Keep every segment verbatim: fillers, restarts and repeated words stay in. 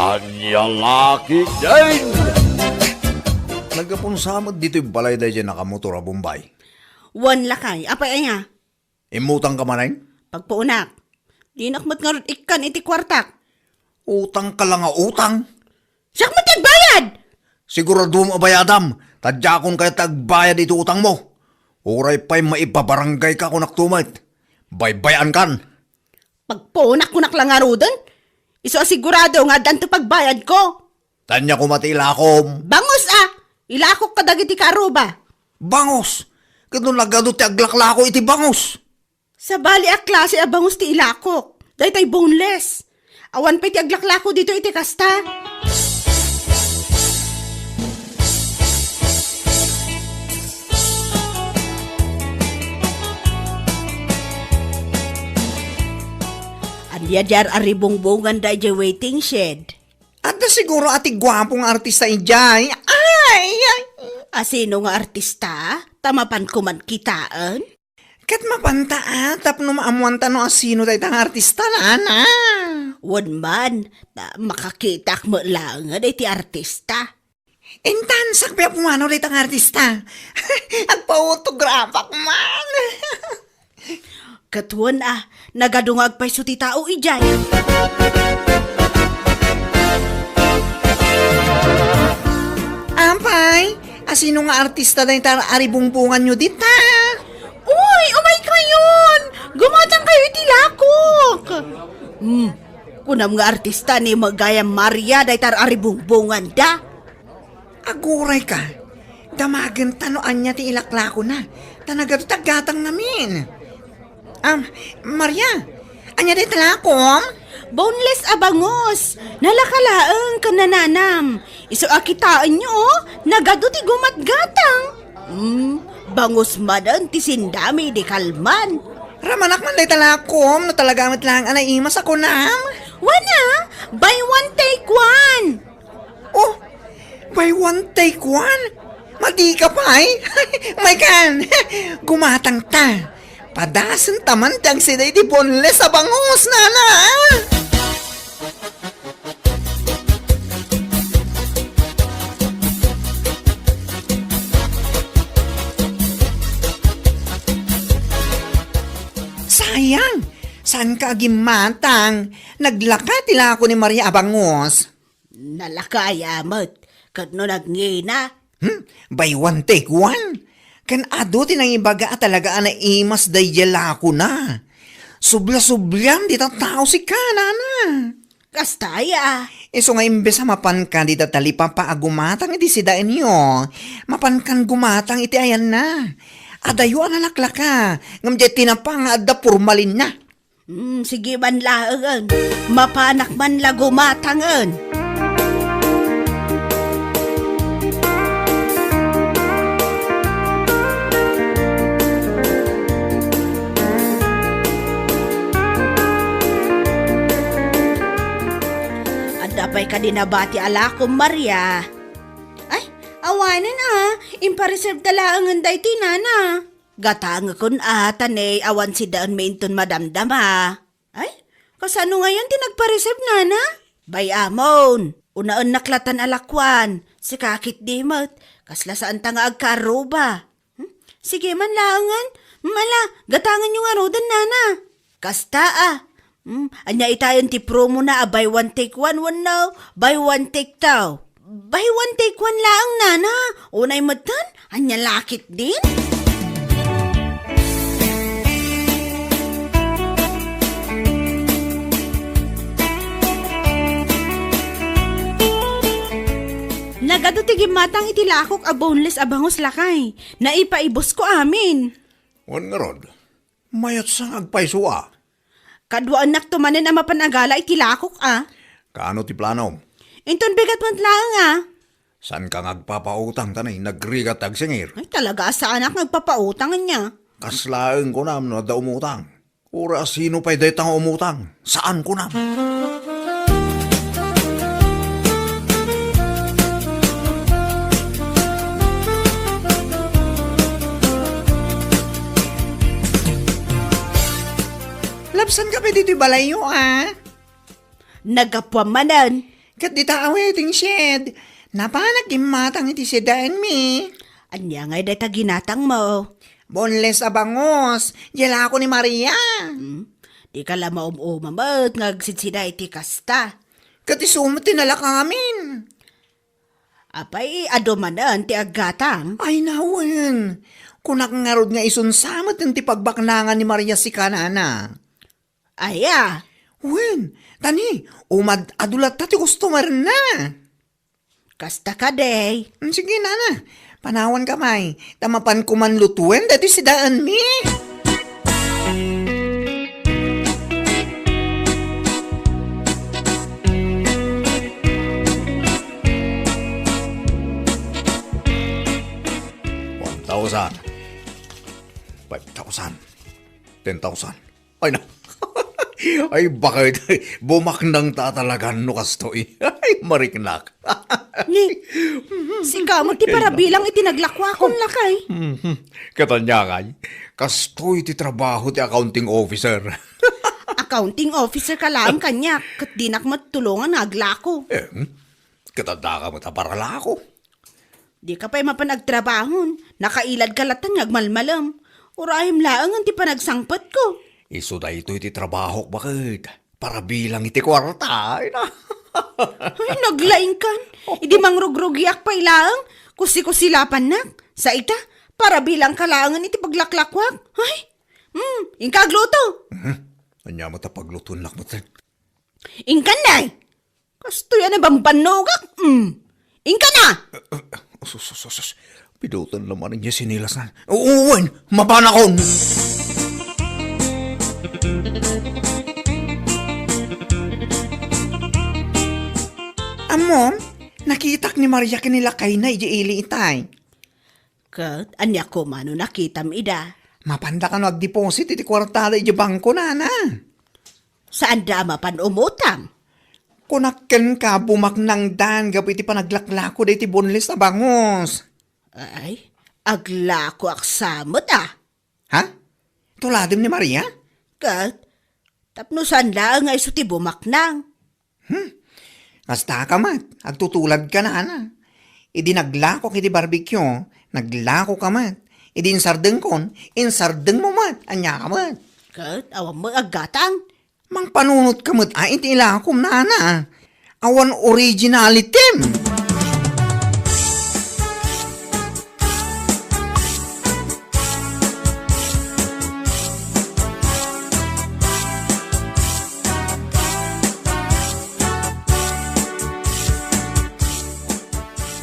Ania la ketdin? Naggapunsa met ditoy balay daydiay nakamotor a Bombay. Wen lakay, apay aya? Immutangka manen? Pagpuonak. Dinak met ngarud ikkan iti kuartak. Utangka la nga utang? Siak met ti agbayad! Siguraduem a bayadam, ta diakon kayat ti agbayad iti utangmo. Uray pay maipabarangayka, kunak to met. Baybay-ankan. Pagpuonak, kunak la ngaruden. Isu a sigurado nga addanto pagbayadko. Ania koma ti ilakom? Bangus a! Ilakok kadagiti kaarruba. Bangus? Ket no nagadu ti aglaklako iti bangus? Sabali a klase a bangus ti ilakok. Daytay boneless. Awan pay ti aglaklako dito iti kasta. Ania diay ar-aribungbongan daydiay waiting shed? Adda siguro a ti guapo nga artista idiay. Ay, ay. A sino nga artista? Ta mapanko man kitaen? Ket mapanta a, tapno maammuanta no a sino dayta nga artista, nana. Wen man, ta makakitak met laengen iti artista. Intan, sakbay a pumanaw dayta nga artista. Agpa-autograph-ak man. Ket wen a, nagadu nga agpayso ti tao idiay. Apay, a sino nga artista dayta ar-aribungbonganyo dita? Uy, umaykayon! Gumatangkayo iti lakok! Hmm, kunam nga artista ni Magayam Maria dayta ar-aribungbonganda. Agurayka, damagenta no ania ti ilaklakona, ta nagadu ti aggatang ngamin. Am, Maria, ania dayta lakom? Boneless a bangus. Nalaka laeng ken nananam. Isu a kitaenyo, oh, nagadu ti gumatgatang. Hmm, bangus manen ti sindami idi kalman. Ramanak man dayta lakom, no talaga met laeng a naimas a kunam. Wen a, buy one, take one. Oh, buy one, take one? Madika pay? Maykan, gumatangta. Padasenta man ti agsida iti boneless a bangus, nana. Sayang, saanka a gimmatang. Naglaka ti lako ni Maria a bangus. Nalaka aya met, ket no nagngina. Hmm? Buy one, take one? Ken adu ti nangibaga a talaga a naimas daydiay lakona. Subla-subliam dita tao sika, nana. Kasta aya. Isu nga imbes a mapanka dita talipapa a gumatang iti sidaenyo, mapankan gumatang iti ayanna. Adayo a nalaklaka, ngem diay tinapa nga adda pormalinna. Hmm, sige man laengen. Mapanak man la gumatangen. Adda pay kadi nabati a lakom, Maria? Ay, awanen a. Impareserve ta laengen daytoy, nana. Gatangekon a, ta ne awan sidaenmi inton madamdama. Ay, kasano ngayon ti nagpareserve, nana? Bay-amon, unaennak latan a lakuan. Sika ketdi met, kasla saanta nga agkaarruba. Hmm? Sige man laengen. Hmm, ala, gatangenyo ngaruden, nana. Kasta a. Hmm, ania itayen ti promona a buy one take one wenno buy one take two? Buy one take one laeng, nana. Unay metten, ania la ketdin? Nagadu ti gimmatang iti lakok a boneless a bangus, lakay. Naipaibusko amin. Wen ngarud, mayatsa nga agpayso a. Kaduaennakto manen a mapan a gala iti lakok a. Kaano ti planom? Inton bigat met laeng a. Saanka nga agpapautang ta nagrigat ti agsingir? Ay, talaga a saanak nga agpapautang ania. Kas laeng kunam no adda umutang. Uray a sino pay dayta nga umutang? Saan kunam? Labsanka pay ditoy balayyo a. Naggapuam manen. Ket dita a waiting shed, napanak gimmatang iti sedaenmi. Ania ngay dayta ginatangmo? Boneless a bangus, diay lako ni Maria. Hmm? Dika la maum-uma met nga agsidsida iti kasta. Ket isu met ti nalakamin. Apay, adu manen ti aggatang? Ay, nawen. Kunak ngarud nga isun sa met ti pagbaknangan ni Maria sika, nana. Aya? Wen, tani, umad-adu latta ti customer-na. Kasta kadi. Mm, sige, nana. Panawanka pay, ta mapanko man lutuen daytoy sedaenmi. One thousand. Five thousand. Ten thousand. Ay, na. Ay, bakit? Bumaknang ta talaga no kastoy. Ay, mariknak. Ni, sika met ti parabilang iti naglakuakon, lakay. Mhm. Ket ania ngay, kastoy ti trabaho ti accounting officer. Accounting officer ka laeng kaniak, ket dinak met tulongan nga aglako. Eh, hmm? Ket addaka met a paralako. Dika pay mapan agtrabahon, nakailadka latta nga agmalmalem. Urayem laengen ti panagsangpetko. Isu daytoy ti trabahok, baket. Parabilang iti kuarta, ay na. Ay, naglaingkan. Idi mangrugrugiak pay laeng, kusi-kusi lapannak. Sa ita, parabilangka laengen iti paglaklakuak. Ay, hmm, inka agluto. Mhm. Ania met a paglutoennak met? Inkan, day! Kastoy a nabambannogak, mm. Inka na! Eh, eh, sus, sus, sus, sus. Pidutan naman niya sinilas na. Oo, wen, mapanakon! Ammom, nakitak ni Maria ken ni lakayna idiay ili itay. Ket ania koma no nakitam ida? Mapanda kano agdeposit iti kuartada idiay bangko, nana. Saanda a mapan umutang? Kunak kenka, bumaknangdan gapu iti panaglaklako daytoy boneless a bangus. Ay, aglakoak sa met a. Ha? Tuladem ni Maria? Ket, tapno saan laeng nga isu ti bumaknang. Hmm? Kasta ka met, agtutulad ka na, ana. Idi naglako iti barbecue, naglako ka met. Idi insardengkon, insardengmo met, ania ka met. Ket, awan met aggatang. Mangpanunot ka met a iti ilakom, nana. Awan originality.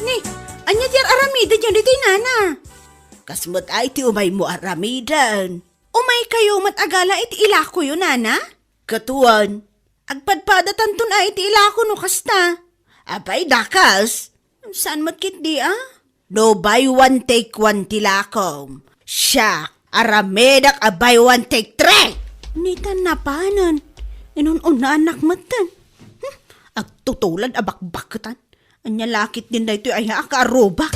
Ni, ania ti ar-aramidenyo ditoy, nana? Kas met ay ti umaymo ar-aramiden. Umaykayo met a gala iti ilakoyo, nana? Ket wen, agpadpadatanton a iti ilako no kasta. Apay, dakas? Saan met ketdi a? No buy one take one ti lakom, siak, aramidek a buy one take three! Nitan napanen, inun-unaannak metten. Hmm, agtutulad a bakbakketan. Ania la ketdin daytoy aya a kaarrubak?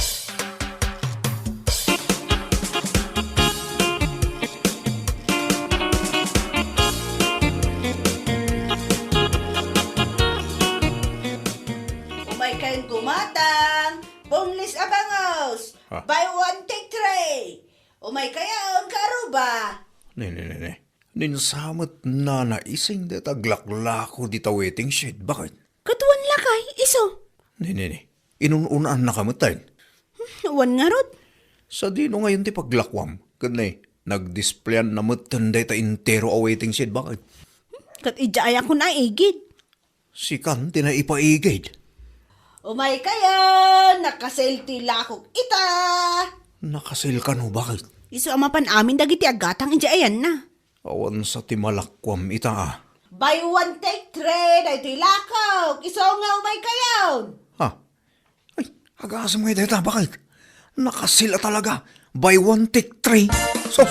Umaykayon gumatang, boneless a bangus. Ah. Buy one, take three. Umaykayon, kaaruba. Ne, ne, ne, ne. Ninsamet nanaising dayta aglaklako dita waiting shed. Bakit? Ket wen lakay, isu. Ne, ne, ne. Inun-unaannaka metten. Hmm, wen ngarud. Sadino ngayon ti paglakuam? Ket ne, nagdisplayan na metten dayta entero a waiting shed. Bakit? Hmm, ket idiay a kunak igid. Sikan ti naipaigid. Umaykayon, nakasil ti lakok ita. Nakasil kano, bakit? Isu a mapan amin dagiti aggatang idiay ayanna. Awan sa ti malakuam ita a. Buy one, take three, daytoy lakok. Isu nga umaykayon. Ha? Ay, agasem ngay dayta, bakit? Nakasil a talaga. Buy one, take three. Sus!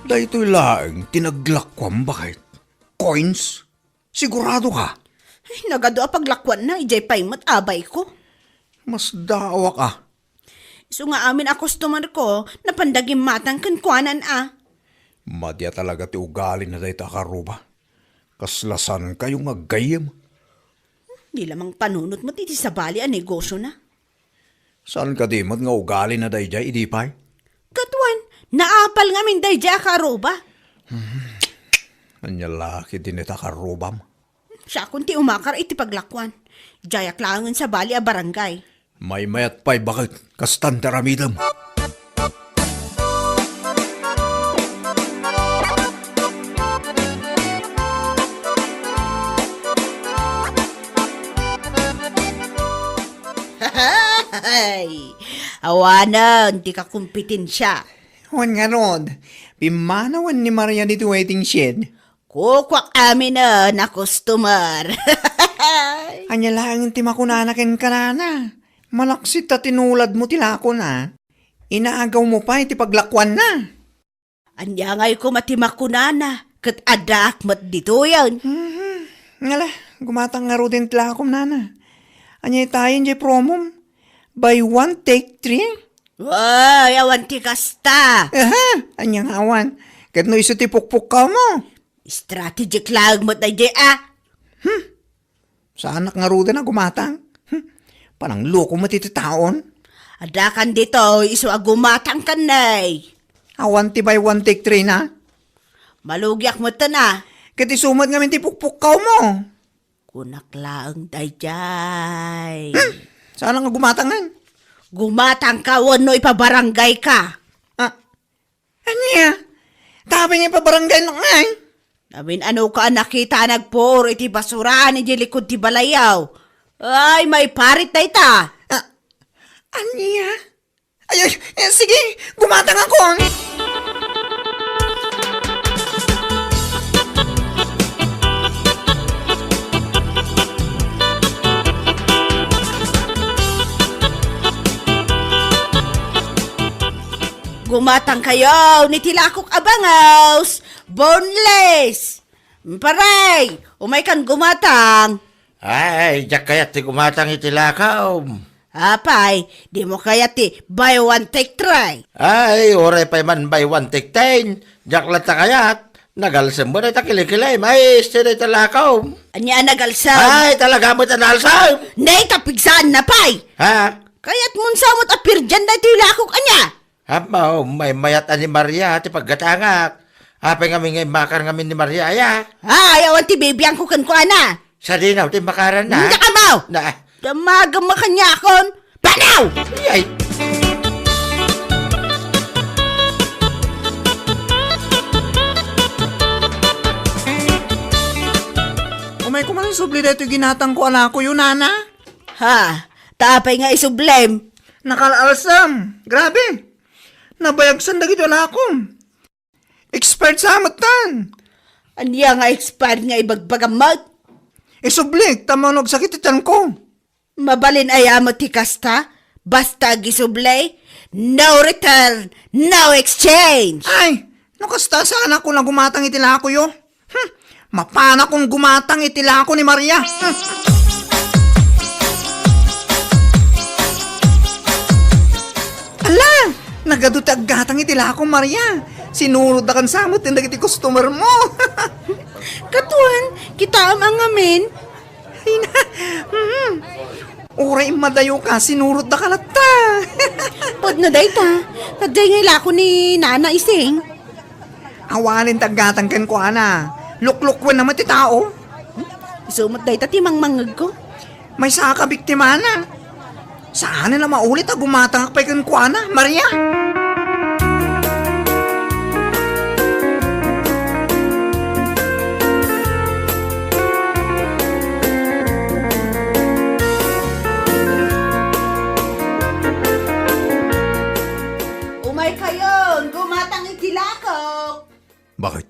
Daytoy laeng ti naglakuam, bakit? Coins? Sigurado ka? Ay, nagadu a paglakuanna, idiay pay met abayko. Masdaawak a. Isu nga amin a customer ko, napanda gimmatang kenkuanan a. Madi a talaga ti ugalina dayta a karuba. Kasla saan kayo nga aggayyem? Di lamang panunot met iti sabali a negosiona. Saan kadi met nga ugalina daydiay idi pay? Ket wen, naapal ngamin daydiay a karuba. Ania la ketdi dayta a karubam? Siakon ti umakar iti paglakuan. Diayak laengen sabali a barangay. Maymayat pay baket, kastan ti aramidem. Hey! Awanen ti kakompetensia. Wen ngarud, pimmanawen ni Maria ditoy waiting shed. Kukuak aminen a customer. Ania laeng ti makunana kenka, nana? Malaksid ta tinuladmo ti lakona. Inagawmo pay ti paglakuanna. Ania ngay koma ti makunana, ket addaak met ditoyen. Mhm. Ngala, gumatang ngaruden ti lakom, nana. Ania itayen diay promom? Buy one, take three? Ay, awan ti kasta. Aha, ania nga awan? Ket no isu ti pukpukkawmo? Strategic laeng met daydiay a. Hmm. Saanak ngaruden a gumatang? Hmm. Panangloko met iti taon. Addakan ditoy isu a gumatang ken nay. Awan ti buy one take three na? Malugiak metten a. Ket isu met ngamin ti pukpukkawmo. Kunak laeng daydiay. Hmm. Saanak nga gumatangen? Gumatangka wenno ipabaranggayka. Ah, Ania? Tapay nga ipabaranggayak ngay? Amin-anoka a nakita a nagpuor iti basuraan idiay likud ti balayyo. Ay, maiparit dayta. Ah, ania? Ay, ay, eh, sige, gumatangakon. Gumatangkayon iti lakok a bangaws, boneless. Paray, umaykan gumatang. Ay, diak kayat ti gumatang iti lakom. Apay, dimo kayat ti buy one take three? Ay, uray pay man buy one take ten. Diak latta kayat. Nagalsem met dayta kilikilim. Ay, isu dayta lakom. Ania a nagalsem? Ay, talaga met a naalsem. Nay, kapigsaan na pay. Ha? Kayatmon sa met a pirdian daytoy lakok, ania? Ammo, maymayat a ni Maria ti paggatangak. Apay ngamin nga immakar ngamin ni Maria, aya? Ay, awan ti bibiangko kenkuana. Sadino ti immakaranna? Ania kamo? Na. Damagem a kaniakon. Panaw! Ay! Umayko man isubli daytoy ginatangko a lakoyo, nana. Ha? Ta apay nga isublem? Nakal-alsem. Grabe. Nabayagsen dagiti lakom. Expired sa met tan. Ania nga expired nga ibagbagam met? Isublik, ta mano agsakit ti tianko. Mabalin aya met ti kasta? Basta agisubli, no return, no exchange. Ay, no kasta, saanakon a gumatang iti lakoyo. Hmm, mapanakon gumatang iti lako ni Maria. Hmm. Ala, nagadu ti aggatang iti lako, Maria. Sinurotda kan sa met dagiti customer mo. Katon, kitaem a ngamin. Ay na. Mhm. Uray immadayoka, sinurotdaka latta. Pudno dayta. Nagdiay nga ilako ni Nana Ising. Awanen ti aggatang kenkuana. Luklukoenna met ti tao. Isu met dayta ti mangmangngegko. Maysa a kabiktimana. Saanen a maulit a gumatangak pay kenkuana, Maria. Umaykayon, gumatang iti lakok. Bakit?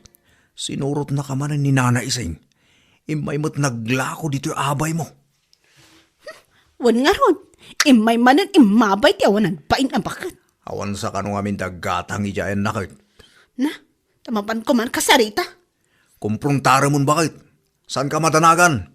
Sinurotnaka manen ni Nana Ising. Immay met naglako ditoy abaymo. Wen ngarud, immay manen immabay ti awanan bain a baket. Awan sa kano ngamin ti aggatang idiay ayanna ket. Na, ta mapanko man kasarita. Komprontaremon baket. Saanka madanagan.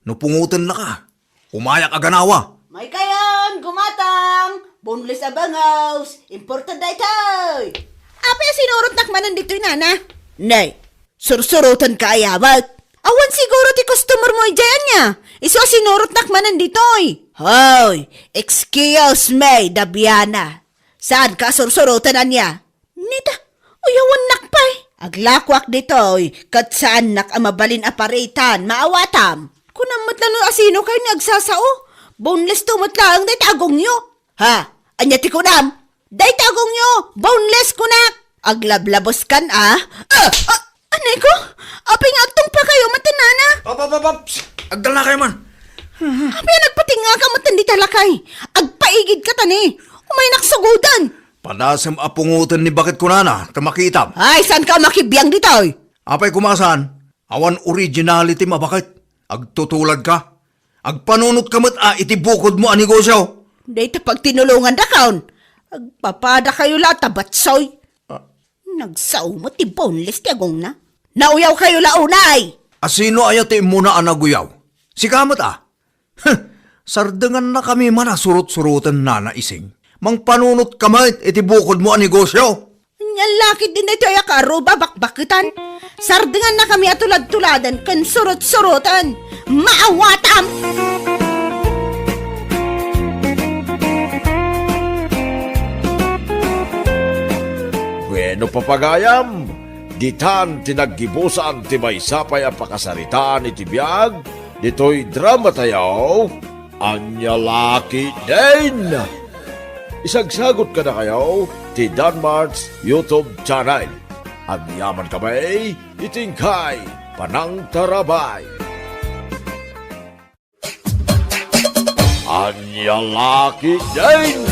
No pungotennaka, umayak a ganawa. Maykayon, gumatang! Boneless a bangus! Imported daytoy! Apay a sinurotnak manen ditoy, nana? Nay, sursurotenka aya met? Awan siguro ti customer mo idiay ania. Isu a sinurotnak manen ditoy. Hoy, excuse me, Daviana. Saanka a sursuroten ania? Nita, uyawannak pay. Aglakoak ditoy, ket saannak a mabalin a paritan, maawatam. Kunam met la no asino kayo ni agsasao. Boneless to met laeng dayta agongyo. Ha? Ania ti kunam? Dayta agongyo, boneless kunak. Aglablaboskan a? Ah! Ah! Anay ko, apay nga agtungpa kayo, maten nana? Pap, pap, pap, pap! Agdalna kayo man! Apay nga nagpatingngaka maten dita lakay? Agpaigidka tani. Umaynak sugoden. Padasem a pungoten ni baket kunana, ta makitam. Ay, saanka a makibiang ditoy? Apay koma a saan? Awan originality a baket. Agtutuladka. Agpanunotka met a iti bukodmo a negosyo. Dayta pagtinulongandakon. Agpapada kayo la ta batsoy. Ah. Nagsao met ti boneless ti agongna. Nauyaw kayo la unay! Asino aya ti immuna a naguyaw? Sika met a? Huh! Sardengannakami man a surot-suroten, Nana Ising. Mangpanunotka met iti bukodmo a negosyo. Ania la ketdin daytoy a kaaro, babakbaketan? Sardengannakami a tulad-tuladen ken surot-suroten. Maawatam! Bueno, papagayam, ditan ti naggibusan ti maysa pay a pakasaritaan iti biag ditoy dramatayo, Ania la ketdin? Isagsagot kadakayo ti Danmart's YouTube channel. Agyamankami iti inkay panangtarabay. Ania la ketdin?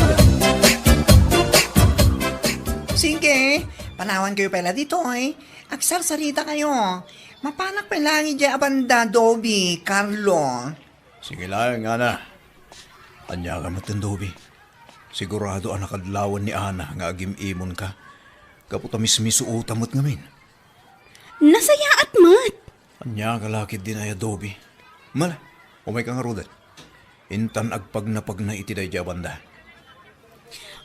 Sige, panawankayo pay la ditoy. Agsarsarita kayo. Mapanak pay laeng idiay a banda, Dobi, Carlo. Sige laeng, Ana. Ania ka met, Dobi? Sigurado a nakadlawan ni Ana nga agim-imonka. Gapu ta mismisuotam met ngamin. Nasayaat met. Ania ka la ketdin aya, Dobi? Mala, umayka ngaruden. Intan agpagnapagna iti daydiay a banda.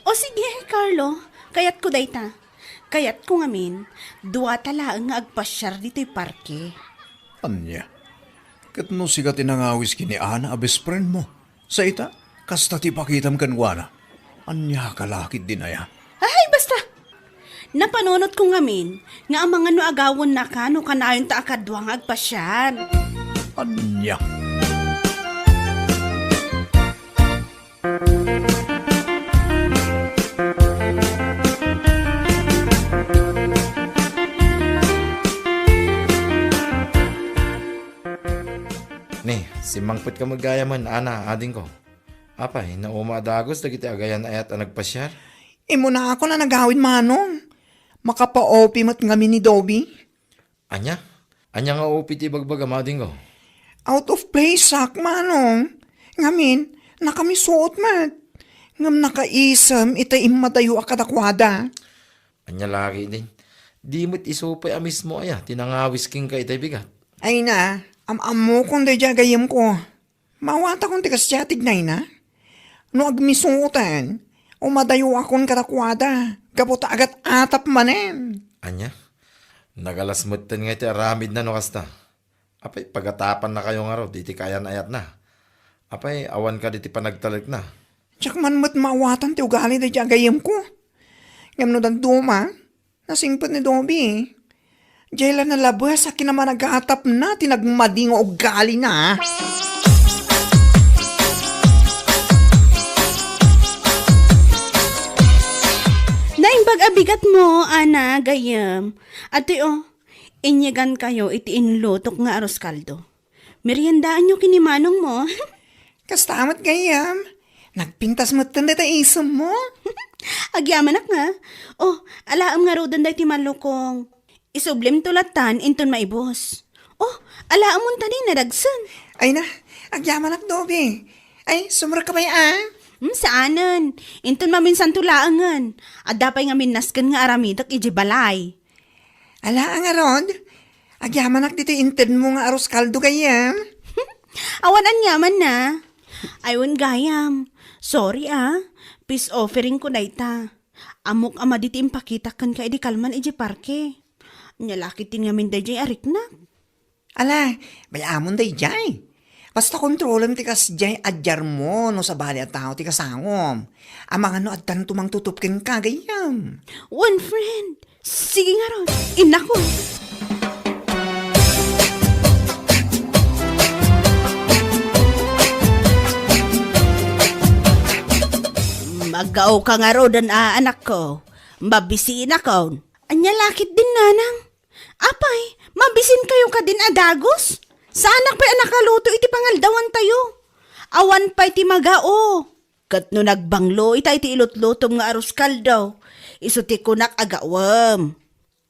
O sige, Carlo, kayatko dayta. Kayatko ngamin, duata laeng nga agpasiar ditoy parke. Ania? Ket no sika ti nangawis ken ni Ana a best friend mo? Sa ita, kasta ti ipakitam kenkuana. Ania ka la ketdin aya? Ay, basta! Napanunotko ngamin nga amangan no agawennaka no kanayonta a kadua nga agpasiar. Ania? Ni, simmangpetka met gayamen, Ana, adingko. Apay, nauma a dagus dagiti agayan-ayat a nagpasiar? Immunakon a nagawid, Manong. Makapa-OP met ngamin ni Dobi. Ania? Ania nga OP ti ibagbagam, adingko? Out of place sak, Manong. Ngamin, nakamisuot met. Ngem nakaisem ita immadayo a kadakuada. Ania la ketdin? Di met isu pay a mismo aya ti nangawis kenka itay bigat? Ay na, am-ammokon daydiay a gayyemko. Maawatakon ti kasdiay a tignayna. No agmisuoten, umadayoakon kadakuada, gapu ta agat-atap manen. Ania? Nagalas metten nga iti aramidna no kasta. Apay, pagatapannakayo ngarud iti kaayan-ayatna? Apay, awan kadi ti panagtalekna? Diak man met maawatan ti ugali daydiay a gayyemko. Ngem no dadduma, nasingpet ni Dobi. Diay la nalabes a kinamanagatapna ti nagmadi nga ugalina. Naimbag a bigatmo, Ana, gayyem. Adtoy, o, inyegankayo iti inlutok nga arroz caldo. Meriendaanyo ken ni manongmo. Kasta met gayyem. Nagpintas metten dayta isemmo. Agyamanak nga. O, alaem ngaruden daytoy malukong. Isublimto lattan inton maibus. O, alaem unta ni nadagsen. Ay na, agyamanak, Dobi. Ay, sumrekka pay a? Hmm, saanen. Inton maminsanto laengen. Adda pay ngamin nasken nga aramidek idiay balay. Ala, ngarud, agyamanak ditoy intedmo nga arroz caldo gayyem. Awan aniamanna. Ay, wen gayam. Sorry, a. Peace offering ko dayta. Ammok a madi ti impakitak kenka idi kalman idiay parke. Ania la ketdin ngamin daydiay a riknak? Ala, bay-amon daydiay. Basta kontrolem ti kasdiay, adiarmo no sabali a tao ti kasangom. Amangan no addan tumangtutup kenka, gayyem. Wen, friend. Sige ngarud, innakon. Maggaoka ngaruden a, anakko. Mabisinakon. Ania la ketdin, nanang? Apay, mabisinkayo kadin a dagus? Saanak pay a nakaluto iti pangaldawantayo. Awan pay ti magao. Ket no nagbanglo itay ti ilutlutom nga arroz caldo, isu ti kunak a gawem.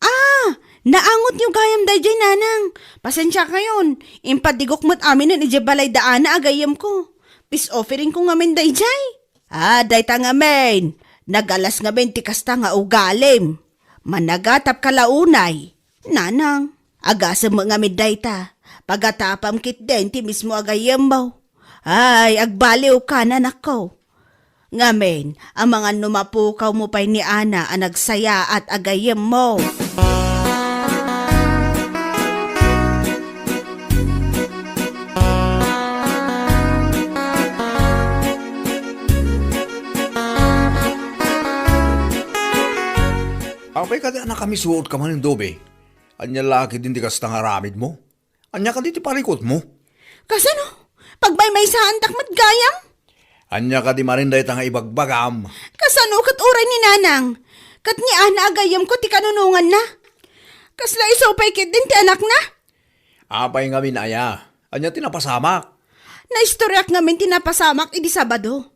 Ah, naangotyo gayam daydiay, nanang. Pasensiakayon, impadigok met aminen idiay balay da Ana a gayyemko. Peace offering ko ngamin daydiay. Ah, dayta ngamin. Nagalas ngamin ti kasta nga ugalim. Managatapka la unay. Nanang, agasem met ngamin dayta. Pagatapam ketdin ti mismo a gayyemmo. Ay, agbaliwka, anakko. Ngamin, amangan no mapukawmo pay ni Ana a nagsayaat a gayyemmo. Apay kadi a nakamisuotka manen, Dobe? Ania la ketdin ti kasta nga aramidmo? Ania kadi ti parikutmo? Kasano? Pagmaymaysaandak met gayam? Ania kadi manen dayta nga ibagbagam? Kasano ket uray ni Nanang? Ket ni Ana a gayyemko ti kanunonganna. Kasla isu pay ketdin ti anakna? Apay ngamin aya? Ania ti napasamak? Naistoriak ngamin ti napasamak idi Sabado.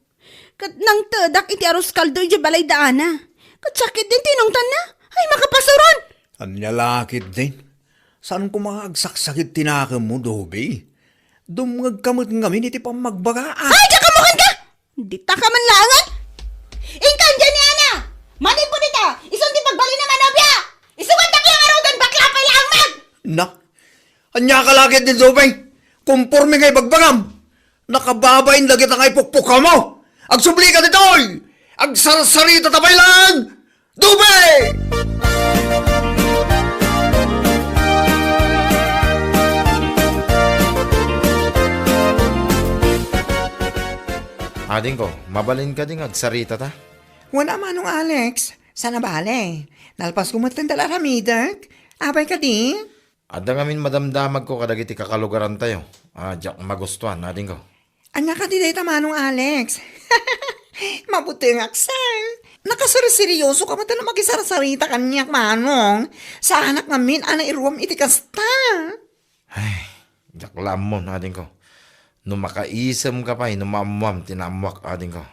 Ket nangtedak iti arroz caldo idiay balay da Ana. Ket siak ketdin ti inungtanna. Ay, makapasuron! Ania la ketdin? Saan koma nga agsaksakit ti nakemmo, Dobe? Dumngegka met ngamin iti pammagbaga. Ay, diak ammo kenka! Ditaka man laengen! Inkan diay ni Ana! Manipud ita, isun ti pagbalin a manobia! Isugandak la ngaruden, bakla pay laeng met! Na, ania ka la ketdin, Dobe? Komporme nga ibagbagam! Nakababain dagita nga ipukpukawmo! Agsublika ditoy! Agsarsaritata pay laeng! Dobe! Adingko, mabalin kadi nga agsaritata? Wen a, Manong Alex, saan a bale. Nalpasko met ti aramidek. Apay kadi? Adda ngamin madamdamagko kadagiti kakalugarantayo a diak magustuan, adingko. Ania kadi dayta, Manong Alex? Mabutengak saan. Nakaserseryosoka met a makisarsarita kaniak, Manong. Saanak ngamin a nairuam iti kasta. Ay, diak la ammo, adingko. No makaisemka pay no maammoam ti naammoak, adingko.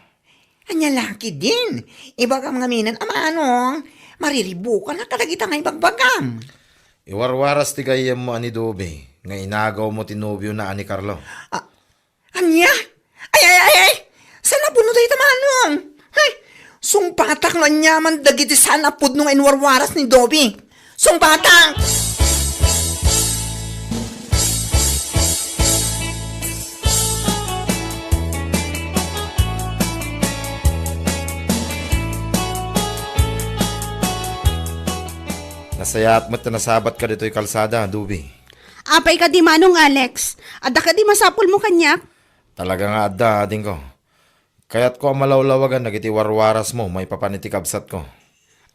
Ania la ketdin? Ibagam ngaminen a, Manong, mariribukanak kadagita nga ibagbagam. Iwarwaras ti gayyemmo a ni Dobe nga inagawmo ti nobiona a ni Carlo. A-, ania? Ay, ay, ay, ay! Saan a pudno dayta, Manong? Ay, sungbatak no aniaman dagiti saan a pudno nga inwarwaras ni Dobe. Sungbatak! Nasayaat met ta nasabatka ditoy kalsada, Dobe. Apay kadi, Manong Alex? Adda kadi masapulmo kaniak? Talaga nga adda, adingko. Kayatko a malawlawagan dagiti warwarasmo maipapan iti kabsatko.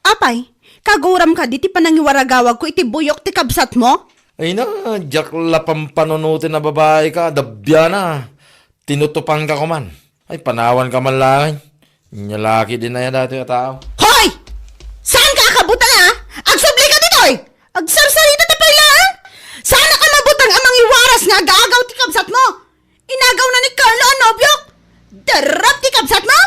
Apay, kaguram kadi ti panangiwaragawagko iti buyok ti kabsatmo? Ay na, diak la pampanunoten a babaika, dabiana. Tinutupangka koman. Ay, panawanka man laeng. Nia la ketdin aya datoy a tao? Hoy! Saanka a kabutang, a? Agsublika ditoy! Agsarsaritata pay laeng! Saanak a mabutang a mangiwaras nga agaagaw ti kabsatmo! Inagawna ni Carlo a nobiok! Darap ti kabsatmo!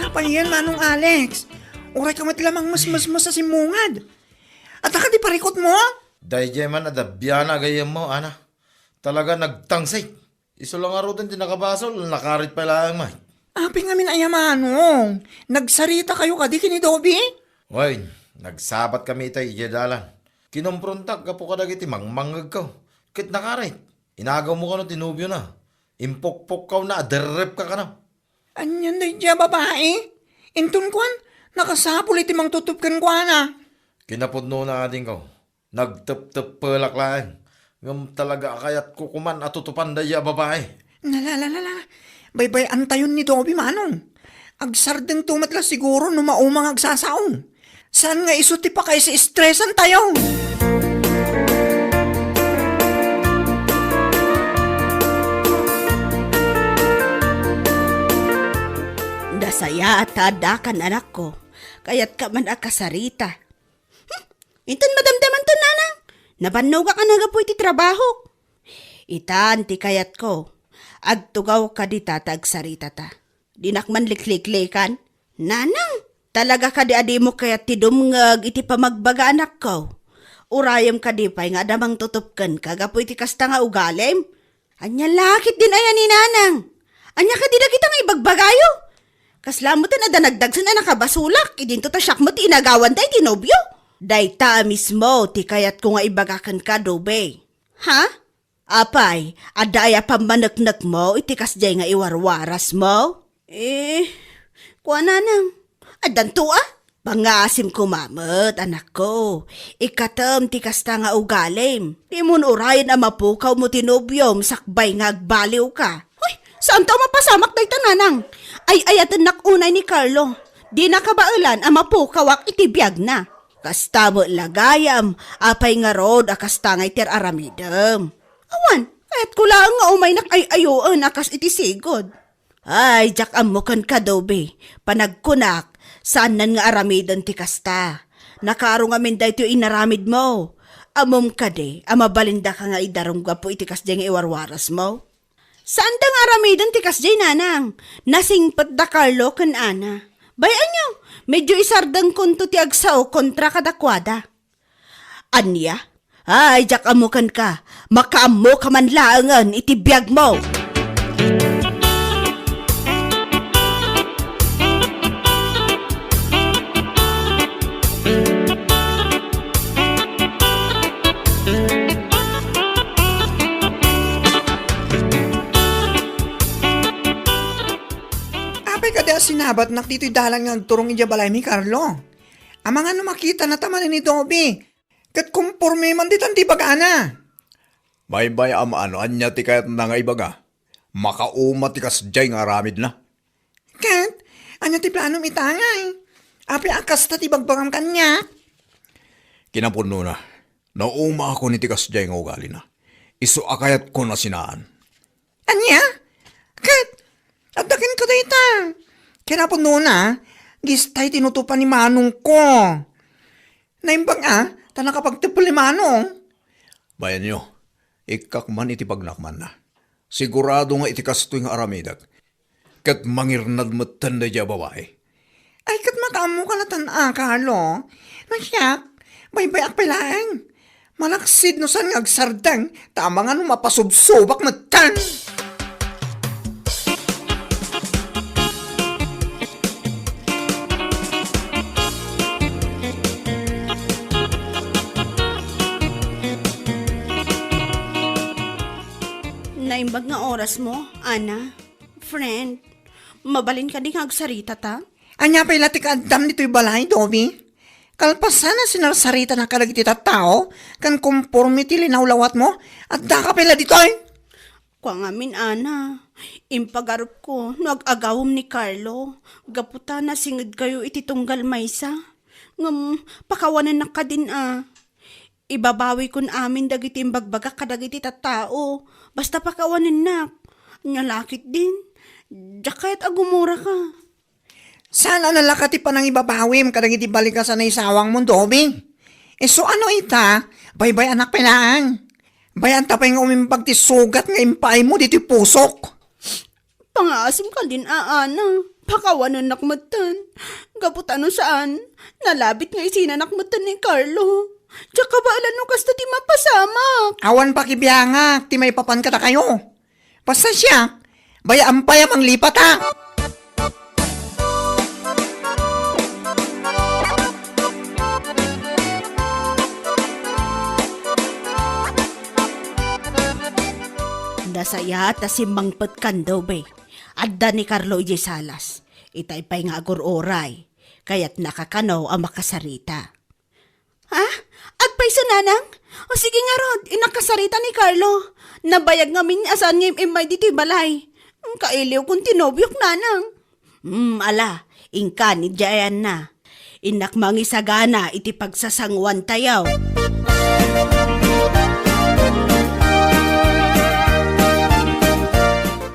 Apay yan, Manong Alex? Uray ka met la mangmesmesmes a simmungad. Adda kadi parikutmo? Daydiay man a dabiana a gayyemmo, Ana. Talaga nagtangsit. Isu la ngaruden ti nakabasol, nakarit pay laeng met. Apay ngamin aya, Manong? Nagsaritakayo kadi ken ni Dobe? Wen, nagsabatkami itay idiay dalan. Kinomprontak gapu kadagiti mangmangngegko. Ket nakarit, inagawmo kano ti nobiona. Impukpukkawna a derrepka kano. Anian daydiay a babai? Inton kuan, nakasapul iti mangtutop kenkuana. Kinapudnona, adingko. Nagtepteppelak laeng. Ngem talaga a kayatko koman a tutupan daydiay a babai. Nalalalala. Baybay-antayon ni Dobe, Manong. Agsardengto met la siguro no mauma nga agsasao. Saan nga isu ti pakaisi-estresantayo? Nasayaat ta addakan, anakko. Kayatka man a kasarita. Hmm, inton madamdamanto, nanang, nabannogak a nagapu iti trabahok. Itan ti kayatko. Agtugawka dita ta agsaritata. Dinak man likliklikan. Nanang, talaga kadi a dimo kayat ti dumngeg iti pamagbaga, anakko? Urayem kadi pay nga adda mangtutop kenka gapu iti kasta nga ugalim? Ania la ketdin aya ni nanang? Ania kadi dagita nga ibagbagayo? Kasla metten adda nagdagsen a nakabasolak, idinto ta siak met ti inagawanda iti nobio. Dayta a mismo ti kayatko nga ibaga kenka, Dobe. Ha? Apay, adda aya pammaneknekmo iti kasdiay nga iwarwarasmo? Eh, kua, nanang. Addanto a? Pangngasim koma met, anakko. Ikkatem ti kasta nga ugalim. Dimon urayen a mapukawmo ti nobiom sakbay nga agbaliwka. Hoy, saanto a mapasamak dayta, nanang. Ay-ayatennak unay ni Carlo. Dina kabaelan a mapukawak iti biagna. Kasta met la gayam, apay ngarud a kasta nga iti ar-aramidem? Awan, kayatko laeng nga umaynak ay-ayoen a kas iti sigud. Ay, diak ammo kenka, Dobe. Panagkunak, saannan nga aramiden ti kasta. Nakaro ngamin daytoy inaramidmo. Ammom kadi a mabalindaka nga idarum gapu iti kasdiay nga iwarwarasmo? Saanda nga aramiden ti kasdiay, nanang. Nasingpet da Carlo ken Ana. Bay-anyo, medyo isardengkonto ti agsao kontra kadakuada. Ania? Ay, diak ammo kenka. Makaammoka man laengen iti biagmo. Apay kadi a sinabatnak ditoy dalan nga agturong idiay balaymi, Carlo? Amangan no makitana ta manen ni Dobe. Ket komporme man ditan ti ibagana. Baybay-am a no ania ti kayatna nga ibaga. Makauma ti kasdiay nga aramidna. Ket, ania ti planom ita, ngay? Apay a kasta ti ibagbagam kaniak? Kinapudnona, naumaakon iti kasdiay nga ugalina. Isu a kayatko a sinaan. Ania? Ket, adda kenka dayta. Kinapudnona, distay tinutopan ni manongko. Naimbag a, ta nakapagteppel ni manong. Bayanyo, ikkak man iti pagnakmanna. Sigurado nga iti kastoy nga aramidek, ket mangirnad metten daydiay a babai. Ay, ket makaammoka latan a, Carlo. No siak, baybay-ak pay laeng. Malaksid no saan nga agsardeng, ta amangan no mapasubsobak metten. Naimbag nga orasmo, Ana. Friend, mabalin kadi nga agsaritata? Ania pay la ti kaaddam ditoy balay, Dobe? Kalpasan a sinarsaritana kadagiti tattao, ken komporme ti linawlawatmo, addaka pay la ditoy? Kua ngamin, Ana, impagarupko no ag-agawem ni Carlo, gapu ta nasingedkayo iti tunggal maysa. Ngem, pakawanennak kadin a. Ibabawikon amin dagiti imbagbagak kadagiti tattao, basta pakawanennak. Ania la ketdin? Diak kayat a gumuraka. Saan a nalaka ti panangibabawim kadagiti balik a sanaisawangmo, Dobe? Isu a no ita, baybay-anak pay laeng. Bay-anta pay nga umimbag ti sugat nga impaaymo ditoy pusok. Pangaasim kadin a, Ana. Pakawanennak metten. Gapu ta no saan, nalabit nga isinanak metten ni Carlo. Diak kabaelan no kasta ti mapasamak. Awan pakibiangak ti maipapan kadakayo. Basta siak, bay-am pay a manglipatak. Saya ta simmangpetkan, Dobe. Adda ni Carlo idiay salas. Itay pay nga agur-uray. Kayatnaka kano a makasarita. Ha? Agpayso, nanang? O sige ngarud, innak kasarita ni Carlo. Nabayag ngamin a saan nga im-immay ditoy balay. Kailiwkon ti nobiok, nanang. Hmm, ala, inka ni Diana. Innak mangisagana iti pagsasanguantayo.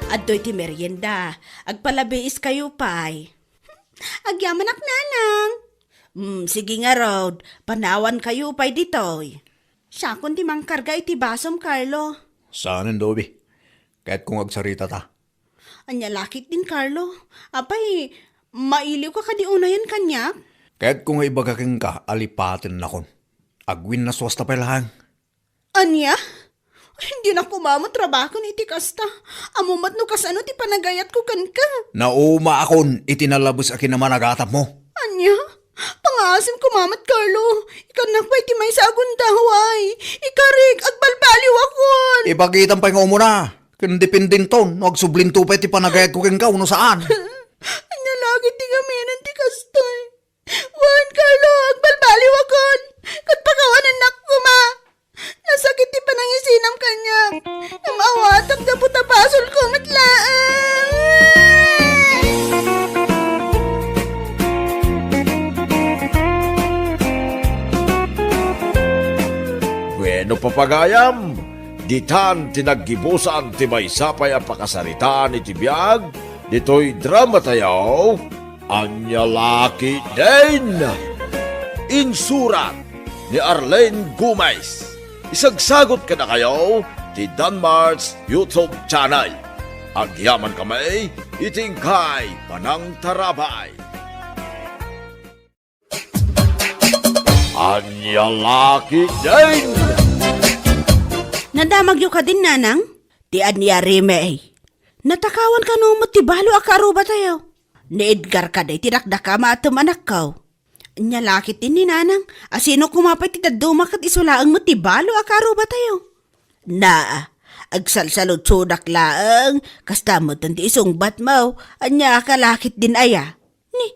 Adtoy ti merienda. Agpalabiiskayo pay. Agyamanak, nanang. Hmm, sige ngarud, panawankayo pay ditoy. Siakon ti mangkarga iti basom, Carlo. Saanen, Dobe. Kayatko nga agsaritata. Ania la ketdin, Carlo? Apay, mailiwka kadi unayen kaniak? Kayatko nga ibaga kenka a lipatennakon. Agwinnaswasta pay laeng. Ania? Dinak koma met rabakon iti kasta. Ammom met no kasano ti panagayatko kenka. Naumaakon iti nalabes a kinamanagatapo. Ania? Pangaasim koma met, Carlo. Ikannak pay ti maysa a gundaway. Ikarik, agbalbaliwakon. Ibagitam pay nga umuna. Ken dependento no agsublinto pay ti panagayatko kenka wenno saan. Ania la ketdi ngamin ti kastoy? Wen, Carlo, agbalbaliwakon. Ket pakawanennak koma. Nasakit ti panangisinam kaniak. Ngem awatam gapu ta basolko met laeng. Bueno, papagayam, ditan ti naggibusan ti maysa pay a pakasaritaan iti biag ditoy dramatayo. Ania la ketdin? Insurat ni Arlene Gomez. Isagsagut kadakayo ti Danmar's YouTube channel. Agyamankami iti inkay panangtarabay. Ania la ketdin? Nadamagyo kadin, nanang? Ti ania, Rime? Natakawan kano met ti balo a kaarrubatayo? Ni Edgar kadi ti dakdakama a tem-anakko. Ania la ketdin ni nanang, a sino koma pay ti dadduma ket isu laeng met ti balo a kaarrubatayo? Na, agsalsaludsodak laeng, kasta metten ti isungbatmo, ania ka la ketdin aya? Ni,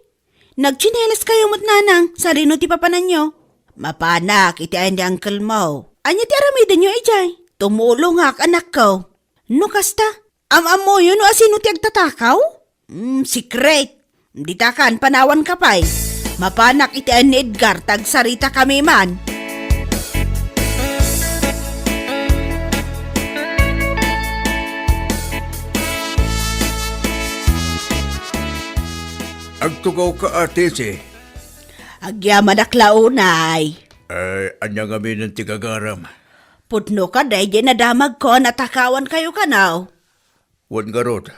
nagtsinelas kayo met, nanang, sadino ti papananyo? Mapanak iti ayan ni uncle mo. Ania ti aramidenyo idiay? Tumulongak, anakko. No kasta, am-ammoyo no asino ti agtatakaw? Mm, secret. Dita kan panawanka pay. Mapanak iti ayan ni Edgar, ta agsaritakami man. Agtugawka, Ate Che. Agyamanak la unay. Ay, ania ngamin ti gagaram? Pudno ka daydi nadamagko a natakawan kayo kano? Wen ngarud,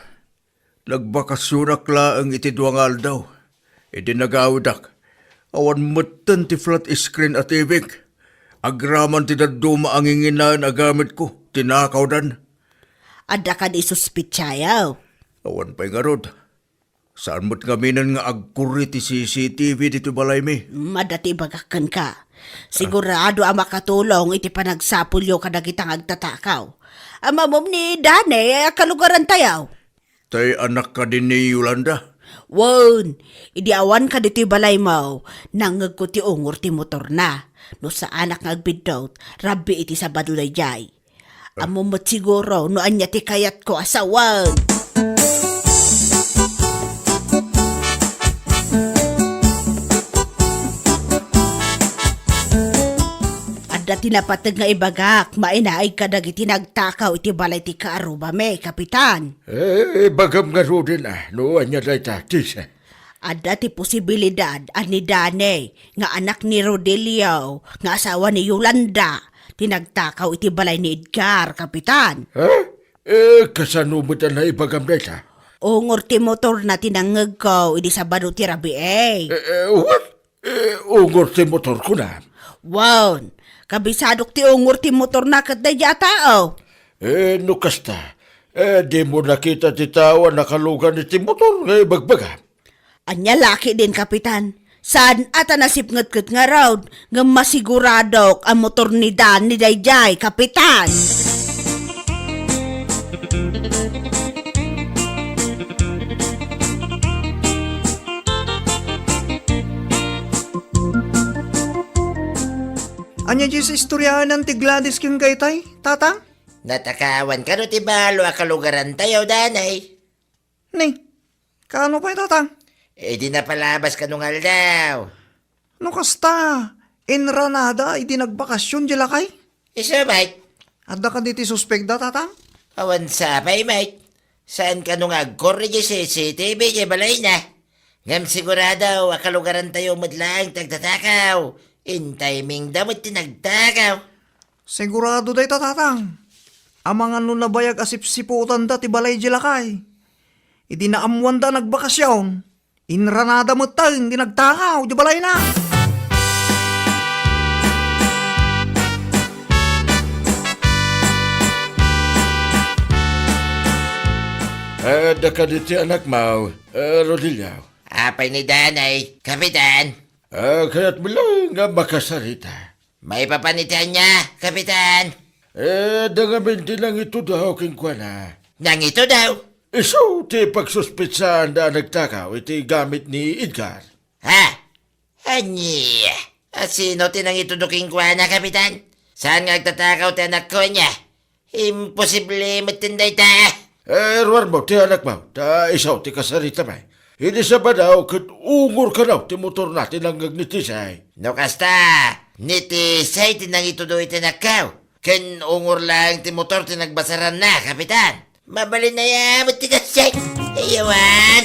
nagbakasionak laeng iti dua nga aldaw. Idi nagawidak, awan metten ti flat screen a T V-k. Agraman ti dadduma a nginginaen a gamitko, tinakawdan. Adda kadi suspetsayo? Awan pay ngarud. Saan met ngaminen nga agkurri ti C C T V ditoy balaymi? Mm, adda ti ibagak kenka. Sigurado a makatulong iti panagsapulyo kadagita nga agtatakaw. Ammom ni Dane a kalugarantayo? Tay anak kadi ni Yolanda? Wen, idi awan ka ditoy balaymo, nangngegko ti ungor ti motorna. No saanak nga agbiddut, rabbi iti Sabado daydiay. Ammom met siguro no ania ti kayatko a sawen. Adda ti napateg nga ibagak, mainaig kadagiti nagtakaw iti balay ti kaarrubami, Kapitan. Eh, ibagam ngaruden, ah, no ania dayta, Tisa. Adda ti posibilidad a ni Dane nga anak ni Rodelio nga asawa ni Yolanda ti nagtakaw iti balay ni Edgar, Kapitan. Ha? Eh, kasano met a naibagam dayta? Ungor ti motorna ti nangngegko idi Sabado ti rabii. Eh, eh, what? Eh, ungor ti motor, kunam? Wen, kabisadok ti ungor ti motorna ket daydi a tao. Eh, no kasta, eh, dimo nakita ti tao a nakalugan iti motor nga ibagbagam? Ania la ketdin, Kapitan? Saan a ta nasipngetket ngarud, ngem masiguradok a motor ni Dane daydiay, Kapitan. Ania diay istoryaenna ti Gladys kenka itay, Tatang? Natakawan kano ti balo a kalugarantayo, Danay? Ni, kaano pay, Tatang? Idi napalabas kano nga aldaw. No kasta, inranada idi nagbakasyon diay lakay? Isu met. Adda kadi ti suspekda, Tatang? Awan sapay met. Saan kano nga agkorre diay C C T V diay balayna? Ngem sigurado a kalugarantayo met laeng ti agtatakaw. Intimingda met ti nagtakaw. Sigurado dayta, Tatang. Amangan no nabayag a sipsiputanda ti balay diay lakay. Idi naammoanda a nagbakasyon, inranada metten ti nagtakaw diay balayna. Adda kadi ti anakmo, eh, Rodilio? Apay ni Danay, Kapitan? Ah, kayatmo laeng nga makasarita. Maipapan iti ania, Kapitan? Eh, adda ngamin ti nangitudo kenkuana. Nangitudo? Isu ti pagsuspetsaanda a nagtakaw iti gamit ni Edgar. Ha? Ania? A sino ti nangitudo kenkuana, Kapitan? Saan nga agtatakaw ti anakko, ania? Imposible metten dayta. Eh, ruarmo ti anakmo, ta isu ti kasaritami. Idi Sabado ket ungor kano ti motorna ti nangngeg ni Tisay. No kasta, ni Tisay ti nangitudo iti anakko. Ken ungor laeng ti motor ti nagbasaranna, Kapitan. Mabalin aya met ti kasjay. Ayawan.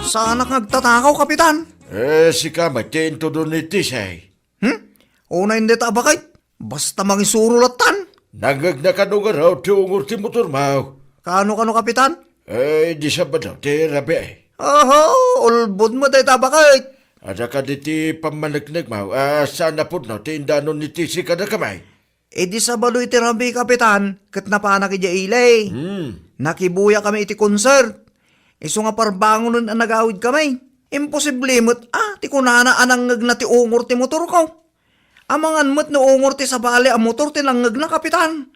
Saanak nga agtatakaw, Kapitan? Eh, sika met ti intudo ni Tisay. Hmm? Unay dayta a baket. Basta mangisuro lattan. Nangngegna kano ngarud ti ungor ti motormo? Kano, kano, Kapitan? Eh, idi Sabado ti rabii. Oho, ulbod met dayta a baket. Adda kadi ti pammaneknekmo a saan a pudno ti indanon ni Tisay kadakami? Idi Sabado iti rabii, Kapitan, ket napanak idiay ili. Hmm. Nakibuyakami iti concert. Isu nga parbangonen a nagawidkami. Imposible met a ti kunana a nangngegna ti ungor ti motorko. Amangan met no ungor ti sabali a motor ti nangngegna, Kapitan.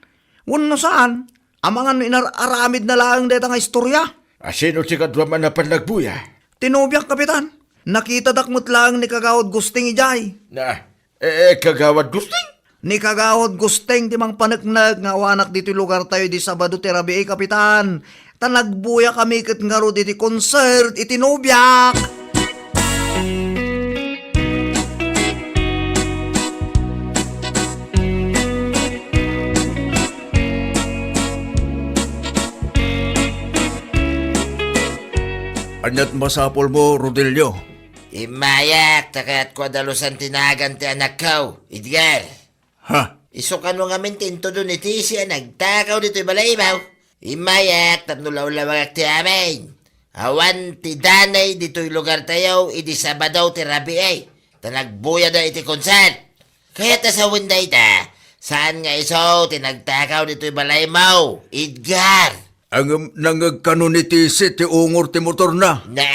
Wenno saan, amangan no inar-aramidna laeng dayta nga istoria. A sino ti kaduam a napan nagbuya? Ti nobiak, Kapitan. Nakitadak met laeng ni Kagawad Gusting idiay. Na, eh, Kagawad Gusting? Ni Kagawad Gusting ti mangpaneknek nga awanak ditoy lugartayo idi Sabado ti rabii, Kapitan. Ta nagbuyakami ket ngarud iti concert iti nobiak. Ania't masapulmo, Rodelio? Immayak, ta kayatko a dalusan ti nagan ti anakko, Edgar. Ha? Isu kano ngamin ti intudo ni Tisay a nagtakaw ditoy balaymo? Immayak tapno lawlawagak ti amin. Awan ti danay ditoy lugartayo idi Sabado ti rabii, ta nagbuyada iti concert. Kayat a sawen dayta, saan nga isu ti nagtakaw ditoy balaymo, Edgar? Ngem nangngeg kano ni Tisay ti ungor ti motorna? Ne,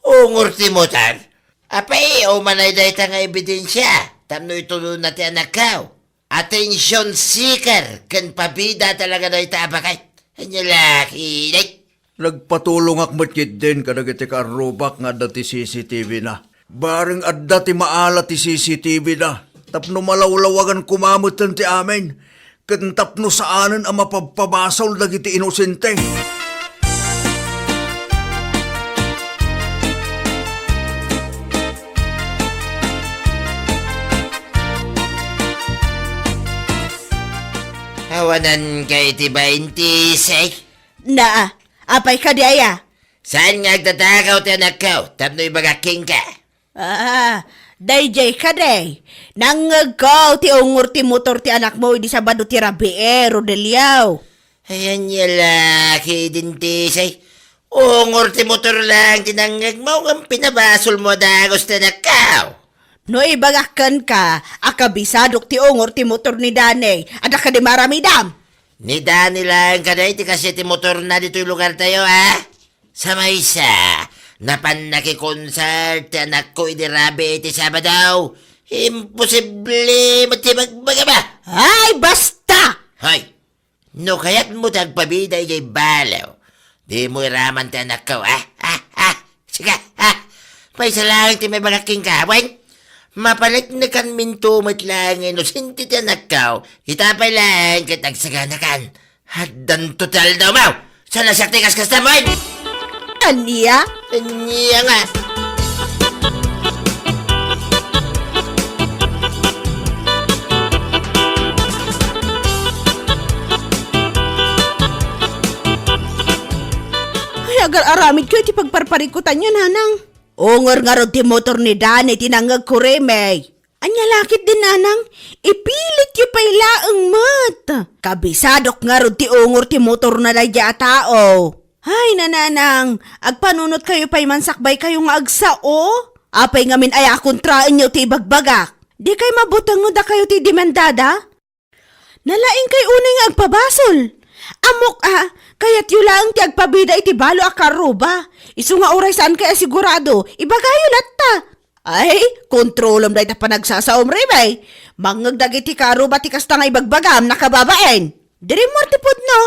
ungor ti motor? Apay, umanay dayta nga ebidensia tapno itudona ti anakko. Attention seeker ken pabida talaga dayta a baket. Ania la ketdin? Nagpatulongak met ketdin kadagiti kaarrubak nga adda ti C C T V na. Bareng adda ti maala ti C C T V na tapno malawlawagan koma metten ti amin, ken tapno saanen a mapabpabasol dagiti inosente. Awanan kay ti baintis, eh? Na, apay kadi aya? Saan nga agtatakaw ti anakko tapno ibagak kenka? Ah, daydiay kadi. Nangngegko ti ungor ti motor ti anakmo idi Sabado ti rabii, Rodelio. Ay, ania la ketdin, Tisay? Ungor ti motor laeng ti nangngegmo ngem pinabasolmo a dagus ti anakko. No ibagak kenka a kabisadok ti ungor ti motor ni Danny, adda kadi maaramidam? Ni Danny laeng kadi ti kaasi ti motorna ditoy lugartayo, a? Sa maysa, napan nakikonsert ti anakko idi rabii iti Sabado. Imposible met ti ibagbagam, a? Ay, basta! Hoy! No kayatmo ti agpabida idiay balo, dimo iraman ti anakko, ah, ah, ah, sika, ah. Maysa laeng ti maibagak kenka, wen? Mapaneknekanminto met laeng nga inosente ti anakko, ita pay laeng ket agsaganakan. Addanto ti aldawmo! Saan a siak ti kaskastam, wen? Ania? Ania nga? Ay, agar-aramidko iti pagparparikutanyo, nanang. Ungor ngarud ti motor ni Danny ti nangngegko, Remy. Ania la ketdin, nanang? Ipilityo pay laeng met. Kabisadok ngarud ti ungor ti motorna daydiay a tao. Ay, nanang, agpanunotkayo pay man sakbaykayo nga agsao. Apay ngamin aya a kontraenyo ti ibagbagak? Dikay mabuteng no dakayo ti demandada? Nalaingkay unay nga agpabasol. Ammok a, kayatyo laeng ti agpabida iti balo a karruba. Isu nga uray saankay a sigurado, ibagayo latta. Ay, kontrolem dayta panagsasaom, Remy. Mangngeg dagiti karruba ti kasta nga ibagbagam, nakababain. Diri mo ti pudno.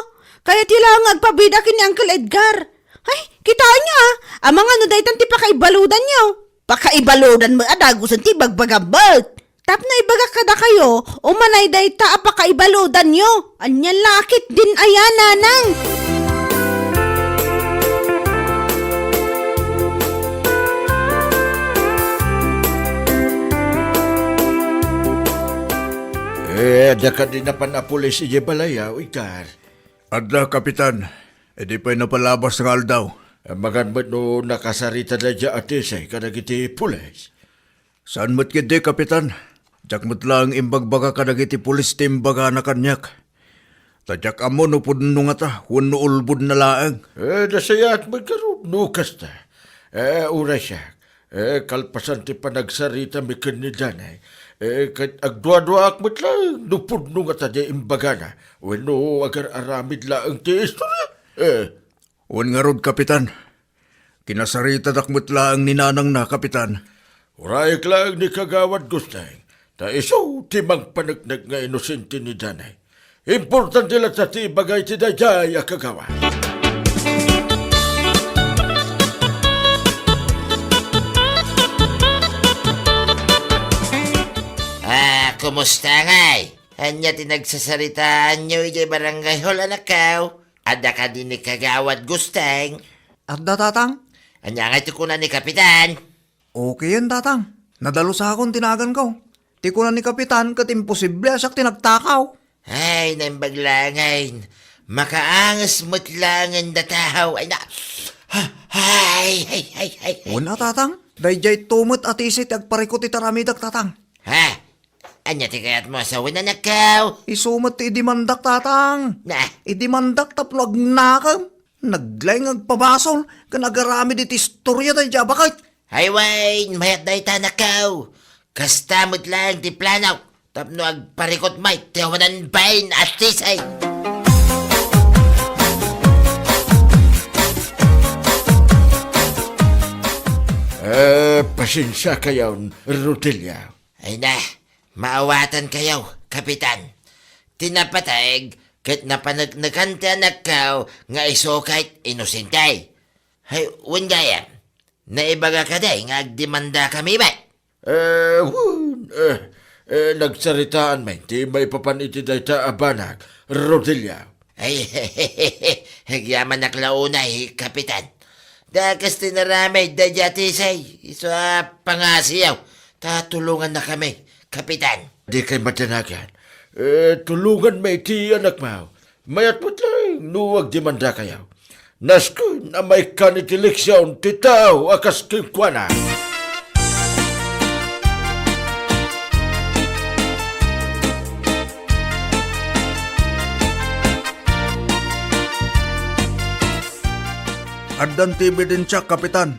Kayatyo laeng nga agpabida ken ni Uncle Edgar. Ay, kitaenyo a, amangan no daytan ti pakaibaludanyo. Pakaibaludan met a dagusen ti ibagbagam met. Tapno ibagak kadakayo, umanay dayta a pakaibaludanyo. Ania la ketdin aya, nanang? Eh, adda kadi napan a pulis idiay balay, ah, Edgar? Adda, Kapitan. Idi pay napalabas nga aldaw. Amangan met no nakasarita daydiay a Tisay kadagiti pulis. Saan met ketdi, Kapitan. Diak met laeng imbagbaga kadagiti pulis ti imbagana kaniak. Ta diak ammo no pudno ngata wenno ulbodna laeng. Eh, nasayaat met ngarud no kasta. Eh, uray siak. Eh, kalpasan ti panagsaritami ken ni Danny, eh, ket agduaduaak met laeng no pudno ngata ti imbagana wenno agar-aramid laeng ti istoria. Eh, Wen ngarud, Kapitan. Kinasaritadak met laeng ni nanangna, Kapitan. Urayek laeng ni Kagawad Gusteng, ta isu ti mangpaneknek nga inosente ni Danny. Importante latta ti ibagay ti daydiay a kagawad. Ah, kumusta ngay? Ania ti nagsasaritaanyo idiay barangay hall, anakko? Adda kadi ni Kagawad Gusteng? Adda, Tatang. Ania ngay ti kuna ni Kapitan? Okayen, Tatang. Nadalusakon ti naganko. Ti kuna ni Kapitan ket imposible a siak ti nagtakaw. Ay, naimbag laengen. Makaanges met laengen dataw. Ay, na. Ay, ay, ay, ay, ay. Wen a, Tatang. Daydiay to met a Tisay ti agparikut iti aramidek, Tatang. Ha? Ania ti kayatmo a sawen, anakko? Isu met ti idimandak, Tatang. Na? Idimandak tapno agnakem. Naglaing nga agpabasol ken agaramid iti istoria daydiay a baket. Ay wen, mayat dayta, anakko. Kasta met laeng ti plano tapno agparikut met ti awanan bain a Tisay. Eh, pasensiakayon, Rodelia. Ay na, maawatankayo, Kapitan. Ti napateg ket napaneknekan ti anakko nga isu ket inosente. Hay, wen gayam, naibaga kadi nga agdemandakami met? Eh, wen, eh, eh, nagsaritaan met ti maipapan iti dayta a banag, Rodelia. Ay, agyamanak la unay, Kapitan. Dakes ti naramid daydiay a Tisay, isu a pangasiyo, ta tulongannakami, Kapitan. Dikay madanagan. Eh, tulonganmi ti anakmo. Mayat met laeng no agdemandakayo. Nasken a maikkan iti eleksion ti tao a kas kenkuana. Addan ti ebidensiak, Kapitan.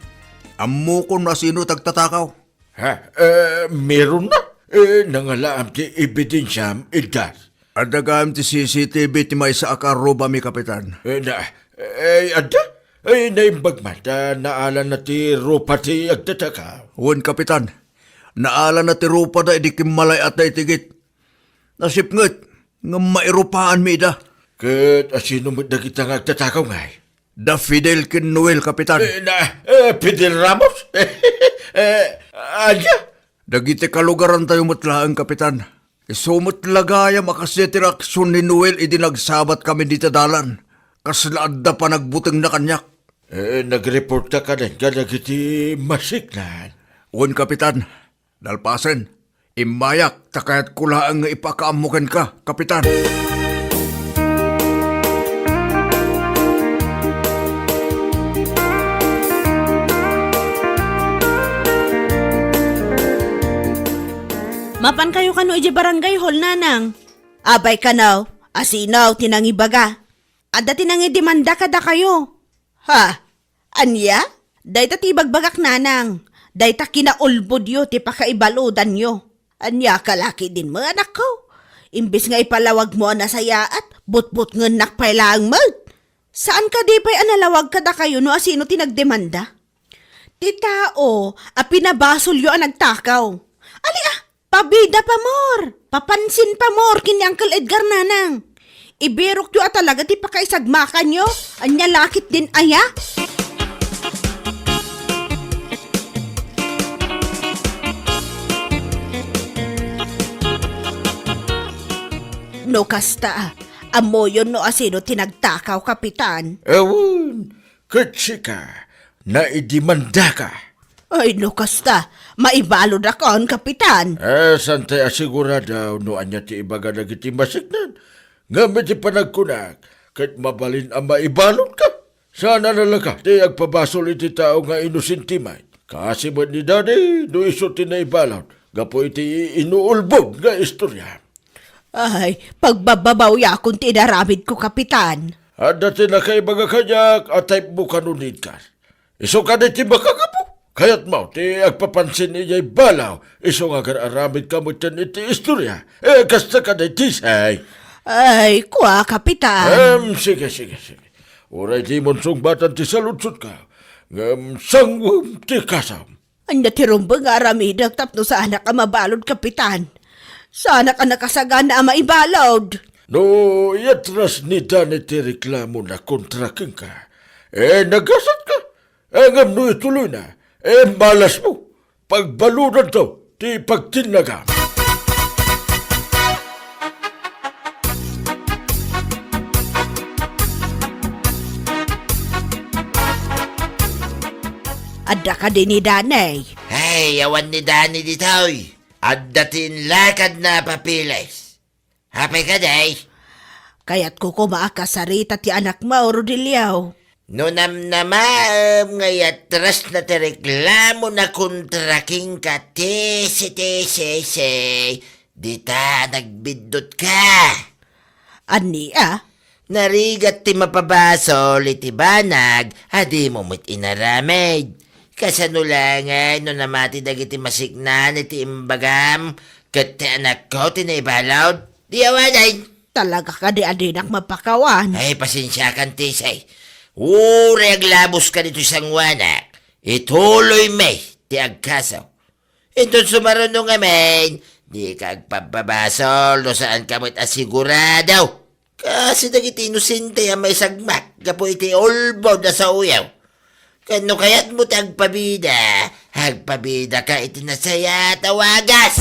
Ammokon no asino ti agtatakaw. Ha? Eh, meron na? Eh, nangalaam ti ebidensiam, Edgar? Adda gayam ti C C T V ti maysa a karrubami, Kapitan. Eh, na, eh, adda? Eh, naimbag man ta naalana ti rupa ti agtatakaw. Wen, Kapitan. Naalana ti rupada idi kimmalay-atda iti gate. Nasipnget, ngem mairupaanmi ida. Ket asino met dagita nga agtatakaw ngay? Da Fidel ken Noel, Kapitan. Eh, na, eh, Fidel Ramos? Eh, ania? Dagiti kalugarantayo met laeng, Kapitan. Isu met la gayam a kasdiay ti reaksion ni Noel idi nagsabat kami dita dalan. Kasla adda panagbutengna kaniak. Eh, nagreportka kadi kadagiti masiknan? Wen, Kapitan. Nalpasen, immayak ta kayatko laeng nga ipakaammo kenka, Kapitan. Mapankayo kano idiay barangay hall, Nanang? Apay kano, asino ti nangibaga? Adda ti nangidemanda kadakayo. Ha? Ania? Dayta ti ibagbagak, Nanang. Dayta kinaulbodyo ti pakaibaludanyo. Ania ka la ketdin met, anakko? Imbes nga ipalawagmo a nasayaat, butbutngennak pay laeng met. Saan kadi pay a nalawag kadakayo no asino ti nagdemanda? Ti tao a pinabasolyo a nagtakaw. Ali a, pabida pamor! Papansin pamor ken ni Uncle Edgar, Nanang. Ibirokyo a talaga ti pakaisagmakanyo. Ania la ketdin aya? No kasta, ammoyon no asino ti nagtakaw, Kapitan. Awan, ket sika, naidemandaka. Ay, no kasta, maibaludakon, Kapitan. Eh, saan tay asigurado no ania ti ibaga dagiti masiknan? Ngem iti panagkunak, ket mabalin a maibaludka. Saan a nalaka ti agpabasol iti tao nga inosente met. Kaasi met ni Daddy, no isu ti naibalud, gapu iti inuulbod nga istorya. Ay, pagbababawayakon ti inaramidko, Kapitan. Adda ti nakaibaga kaniak a type mo kano ni Edgar. Isu kadi ti makagapu. Kayatmo ti agpapansin idiay balaw, isu nga agar-aramidka metten iti istorya. Eh, kasta kadi ti say. Ay, kua, Kapitan. Em, sige, sige, sige. Uray dimon sungbatan ti saludsodko, ngem sanguem ti kasam. Ania ti rumbeng nga aramidek tapno saanak a mabalud, Kapitan? Saanak a nakasagana a maibalud. No iatras ni Danny ti reklamona kontra kenka, eh, nagasatka. Eh, ngem no ituloyna, eh, malasmo. Pagbaludanto ti pagtinnagam. Adda kadi ni Danny? Hey, awan ni Danny ditoy. Adda ti inlakadna a papeles. Apay kadi? Kayatko koma a kasarita ti anakmo, Rodelio. No namnamaem nga iatras na ti reklamona kontra kenka, tisi, tisi, si, dita nagbiddutka. Ania? Narigat ti mapabasol iti banag a dimo met inaramid. Kasano la ngay no namati dagiti masiknan iti imbagam ket ti anakko ti naibalud? Di awanen. Talaga kadi a dinak mapakawan? Ay, pasensiakan, Tisay. Uray aglaboska ditoy sanguanak, ituloymi ti agkaso. Inton sumaruno ngamin, dika agpabbabasol no saanka met a sigurado. Kaasi dagiti inosente a maisagmak gapu iti ulbod a saoyo. Ken no kayatmo ti agpabida, agpabidaka iti nasayaat a wagas.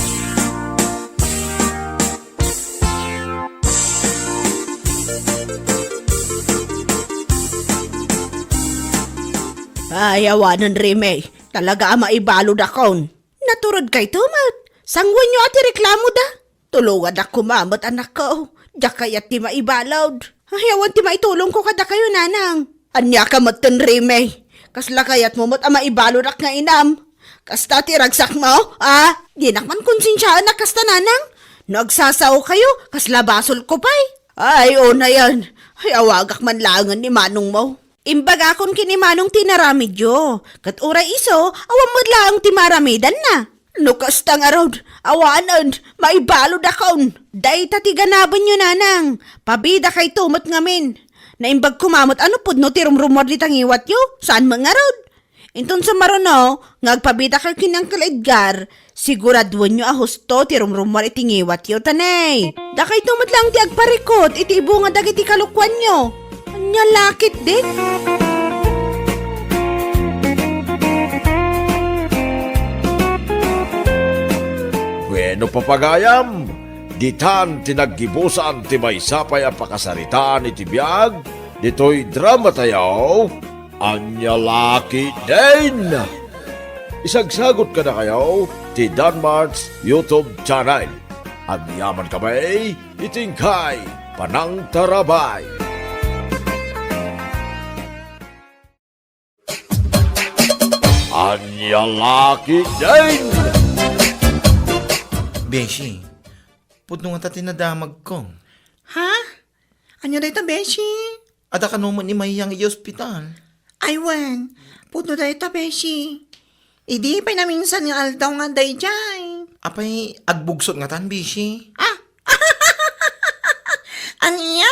Ay, awanen, Rime. Talaga a maibaludakon. Naturedkayto met. Sanguenyo a ti reklamoda. Tulongadak koma met, anakko. Diak kayat ti maibalud. Ay, awan ti maitulongko kadakayo, Nanang. Ania ka metten, Rime? Kasla kayatmo met a maibaludak nga inam? Kasta ti ragsakmo, a? Dinak man konsensiaan a kasta, Nanang. No agsasaokayo, kasla basolko pay. Ay, unayen. Ay, awagak man laengen ni manongmo. Imbagakon ken ni Manong ti inaramidyo, ket uray isu, awan met laeng ti maaramidanna. No kasta ngarud, awanen, maibaludakon. Dayta ti ganabenyo, Nanang. Pabidakayto met ngamin. Naimbag koma met a no pudno ti rumrumuar dita ngiwatyo, saan met ngarud? Inton sumaruno nga agpabidaka ken ni Uncle Edgar, Siguraduenyo a husto ti rumrumuar iti ngiwatyo, ta ne, dakayto met laeng ti agparikut iti ibunga dagiti kalokuanyo. Ania la ketdin? Bueno, papagayam, ditan ti naggibusan ti maysa pay a pakasaritaan iti biag ditoy dramatayo. Ania la ketdin? Isagsagot kadakayo ti Danmart's YouTube channel. Agyaman kami iti inkay panangtarabay. Ania la ketdin? Beshi, pudno ngata ti nadamagko. Ha? Ania dayta, beshi? Adda kano met ni Mayang iti ospital? Ay wen, pudno dayta, beshi. Idi pay naminsan nga aldaw nga adda idiay. Apay, agbugsot ngatan, beshi? Ah! Ania?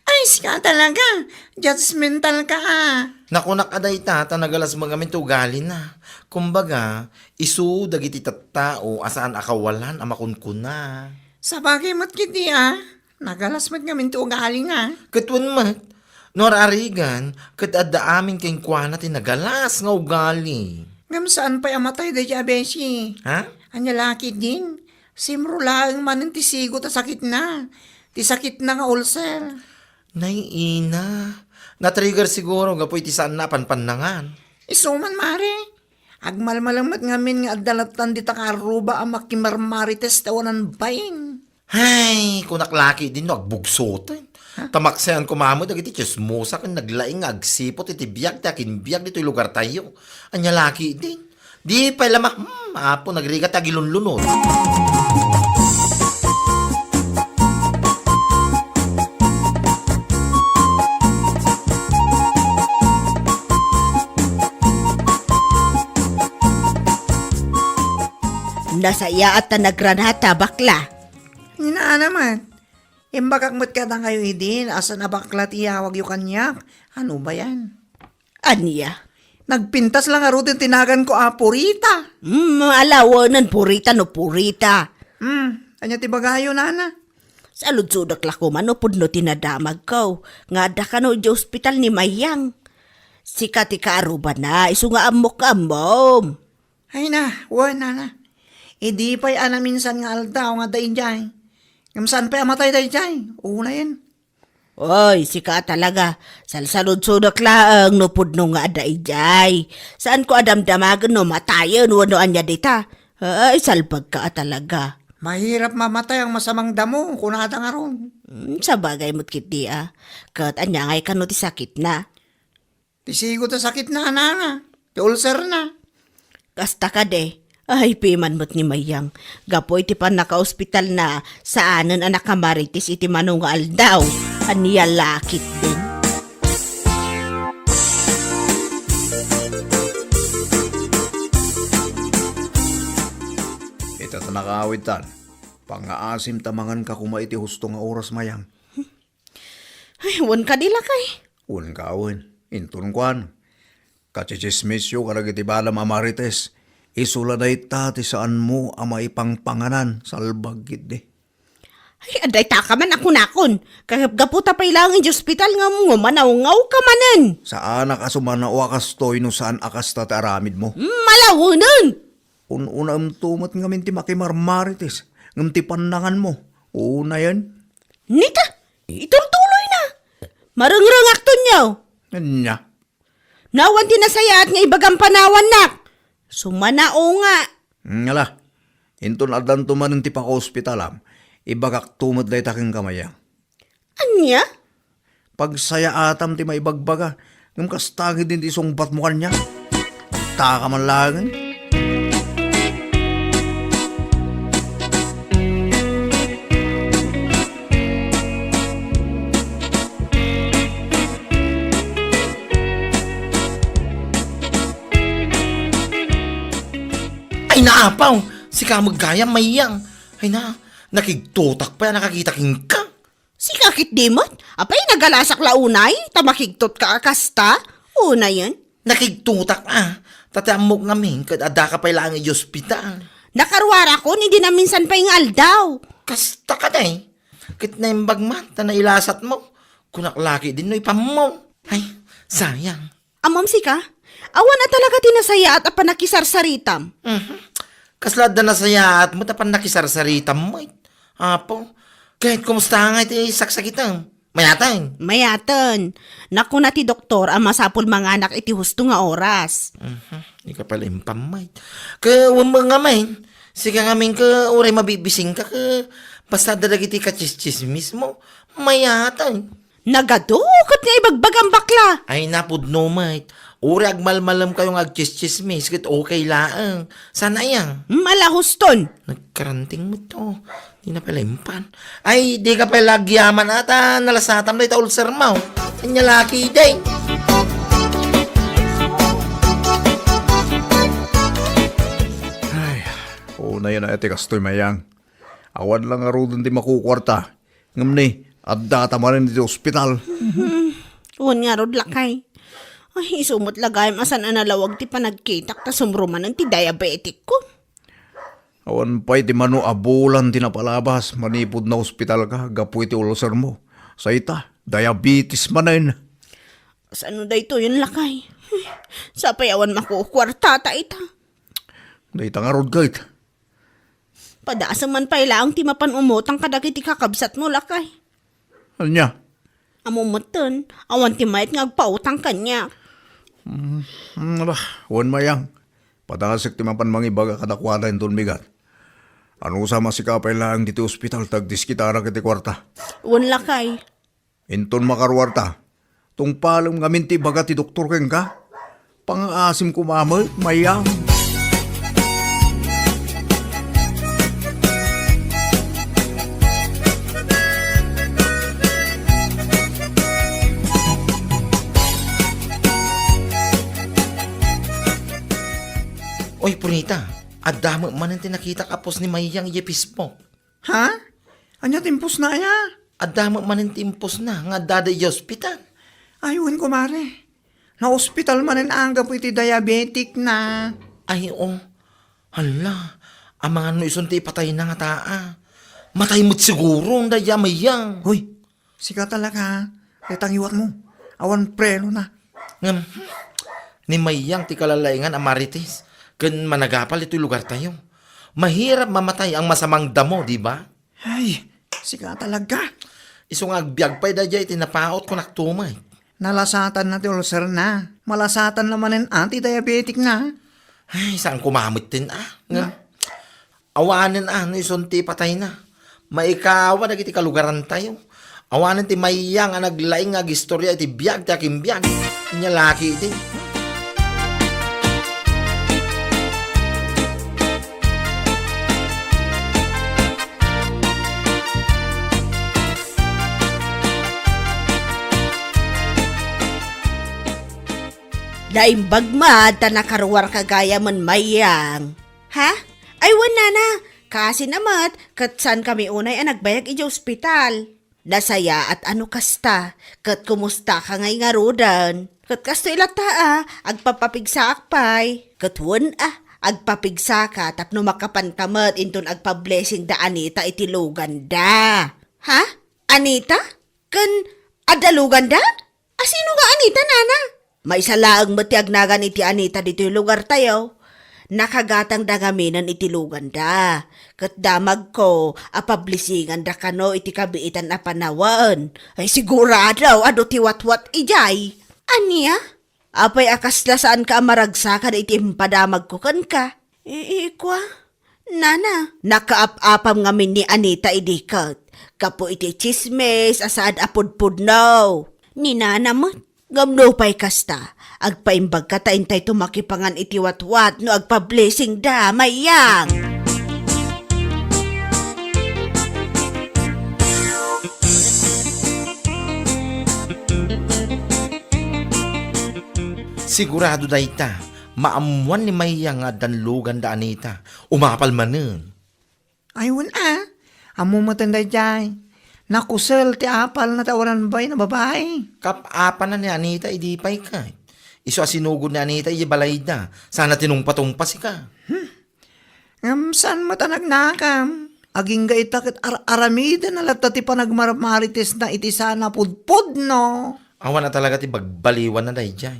Ay, sika talaga. Judgmental ka, ah. Nakunak a dayta, ta nagalas met ngamin ti ugalina. Kumbaga, isu dagiti tattao a saan a kawalan a makunkuna. Sabagay met ketdi, ah. Nagalas met ngamin ti ugalina. Ket wen met, no ar-arigan, ket adda amin kenkuana ti nagalas nga ugali. Ngem saan pay a matay daydiay a beshi? Ha? Ania la ketdin? Simro laeng manen ti sigo ta sakitna. Ti sakitna nga ulcer. Nay, ina. Na-trigger siguro gapu iti saanna a panpannangan. Isu man, mare. Agmalmalem met ngamin nga adda lattan dita kaarruba a makimarmarites ti awanan bain. Hay, kunak la ketdin no agbugsoten. Ha? Ta maksayan koma met dagiti tsismosa ken naglaing nga agsiput iti biag ti akinbiag ditoy lugartayo. Ania la ketdin? Di pay la ma-, hmm, Apo, nagrigat ti agilunlunod. Nasayaat ta nagranata, bakla. Ni naana met. Imbagak met kadakayo idi, a saan a bakla ti iyawagyo kaniak. Ano ba yan? Ania? Nagpintas la ngaruden ti naganko a Purita. Hmm, alawenen, Purita no Purita. Hmm, ania ti bagayo, nana? Saludsodek la koma no pudno ti nadamagko nga adda kano iti ospital ni Mayang. Sika ti kaarrubana, isu nga ammok nga ammom. Ay na, wen, nana. Idi pay a naminsan nga aldaw nga adda idiay. Ngem saan pay a matay daydiay? Unayen. Oy, sika talaga. Salsaludsodek laeng no pudno nga adda idiay. Saanko a damdamagen no matayen wenno ania dita. Ay, salbagka a talaga. Mahirap mamatay ang masamang damo, kunada ngarud. Hmm, sabagay met ketdi a. Ket ania ngay kano ti sakitna? Ti sigo ta sakitna, nana. Ti ulcerna. Kasta kadi, ay, piman met ni Mayang. Gapu iti pannakaospitalna, saanen a nakamarites iti mano nga aldaw. Ania la ketdin? Ita ta nakaawidtan. Pangngaasim ta manganka koma iti husto nga oras, Mayang. Ay, wen kadi lakay. Wen ka, wen. Inton kuan, kachichismisyo kadagiti balam a marites, isu la dayta ti saanmo a maipangpanganan, salbag ketdi. Ay, adda itaka man a kunakon. Kagapgapu ta pay laeng iti ospital nga umngo, manawngaw ka manen. Saanak a sumanao a kastoy no saan a kasta ti aramidmo. Mm, malawenen! Un-unaemto met ngamin ti makimarmarites, ngem ti pannanganmo, unayen. Nita, iturtuloyna. Marengrengaktonyo. Ania? Nawan ti nasayaat nga ibagam panawannak. Sumanao nga. Ngala, inton addanto manen ti pakaospitalam, ibagakto met dayta kenka, Mayang. Ania? Pagsayaatam ti maibagbaga, ngem kasta ketdin ti sungbatmo kaniak. Taka man laengen. Ay, naapaw! Sika met gayam, Mayang. Ay na, nakigtotak pay a nakakita kenka. Sika ketdi met? Apay, nagalasak la unay, ta makigtotka a kasta? Unayen? Nakigtotak a, ta ti ammok ngamin ket addaka pay laeng iti ospital. Nakaruarakon idi naminsan pay nga aldaw. Kasta ka, day. Ket naimbag man ta nailasatmo. Kunak laki din no ipammo. Ay, sayang. Ammom sika? Awan a talaga ti nasayaat a pannakisarsaritam. Mhm. Kasla adda nasayaat met a pannakisarsaritam met. Apo, ket kumusta nga iti saksakitam? Mayaten? Mayaten. Nakuna ti doktor a masapul manganak iti husto nga oras. Mhm. Di ka pala impammayat. Ket wen met ngamin, sika ngamin ket uray mabibisingka ket basta adda dagiti kachischismismo, mayaten. Nagadu ket nga ibagbagam bakla. Ay, napudno met. Uray agmalmalem kayo nga agchischismis ket okay laeng. Saan aya? Malahuston. Nagkaranting met to. Di na pala impan. Ay, di ka pala agyaman ata. Nalasatam na ita ulcer mo. Anya laki, day. Ay, una yan iti kastoy, Mayang. Awan lang ngaruden ti makukuarta. Ngem ni, adda ta manen iti ospital. Hmm, wen ngarud, lakay. Ay, isu met la gayam a saan a nalawag ti panagkitak ta sumrumanen ti diabetic ko. Awan pay ti mano a bulan ti napalabas manipud naospitalka gapu iti ulcer mo. Sa ita, diabetes manen. Sano daytoyen, lakay? Sapay awan makukuarta ta ita. Dayta ngarud ket. Padasem man pay laeng ti mapan umutang kadagiti kakabsatmo, lakay. Ania? Ammom metten, awan ti mayat nga agpautang kaniak. Mm, mm, aba, wen, Mayang. Padasek ti mapan mangibaga kadakuada inton bigat. Anusam a sika pay laeng ditoy ospital ta agdiskitarak iti kuarta. Wen, lakay. Inton makaruarta, tungpalem ngamin ti ibaga ti doktor kenka. Pangaasim koma met, Mayang. Oy, Purita, adda met manen ti nakitak a post ni Mayang idiay Facebook. Ha? Ania ti impostna aya? Adda met manen ti impostna nga addada idiay ospital. Ay, wen, kumare. Naospital manen anggapo iti diabetic na. Ay, o. Hala, amangan no isun ti ipatayna nga taa. Matay met siguro, dayta Mayang. Hoy, sika talaga, ha? Dayta ngiwatmo. Awan preno na. Ngem, ni Mayang ti kalalaingan a marites ken managapal itoy lugartayo. Mahirap mamatay ang masamang damo, di ba? Ay, sika talaga. Isu nga agbiag pay daydiay iti napaot ko naktumay. Nalasatan na ti ulcer na. Malasatan na manen a ti diabetic na. Ay, saan ko mametten, ah? Nga, awanen, ah, no isun ti patay na. Maikawa dagiti kalugaran tayo. Awanen ti Mayang a naglaing nga agistorya iti biag ti akimbiag. Nya laki iti. Naimbag met ta nakaruarka gayam, Mayang. Ha? Ay, wen, nana. Kaasi na met, ket saankami unay a nagbayag idiay ospital. Nasayaat a no kasta, ket kumustaka ngay ngaruden? Ket kastoy latta a, agpapapigsaak pay. Ket wen a, agpapigsaka tapno makapanka met inton agpa-blessing da Anita iti luganda. Ha? Anita? Ken adda luganda? Asino nga Anita, nana? Maysa laeng met ti agnagan iti Anita ditoy lugartayo. Nakagatangda ngaminen iti luganda. Ket damagko a pablisinganda kano iti kabiitan a panawen. Ay, sigurado, adu ti watwat idiay. Ania? Apay a kasla saanka a maragsakan iti impadamagko kenka? I-, ikua? Nana, nakaap-apam ngamin ni Anita idi ket gapu iti tsismis a saan a pudpudno. Ni Nana met, ngem nupay kasta, agpaimbagka ta intayto makipangan iti watwat no agpa-blessing da, Mayang. Sigurado dayta, maammoan ni Mayang nga addan lugan da Anita. Umapal manen. Ay, wen a. Ammo metten daydiay. Nakusel ti apalna ta awanan babaen a babai. Kaap-apana ni Anita idi pay ket. Isu a sinugod ni Anita idi balayda. Sana tinungpa-tungpa sika. Hmm. Ngem saan met a nagnakam? Agingga ita ket ar-aramiden a latta ti panagmarmaritisna iti saan a pudpudno. Awan a talaga ti bagbaliwanna daydiay.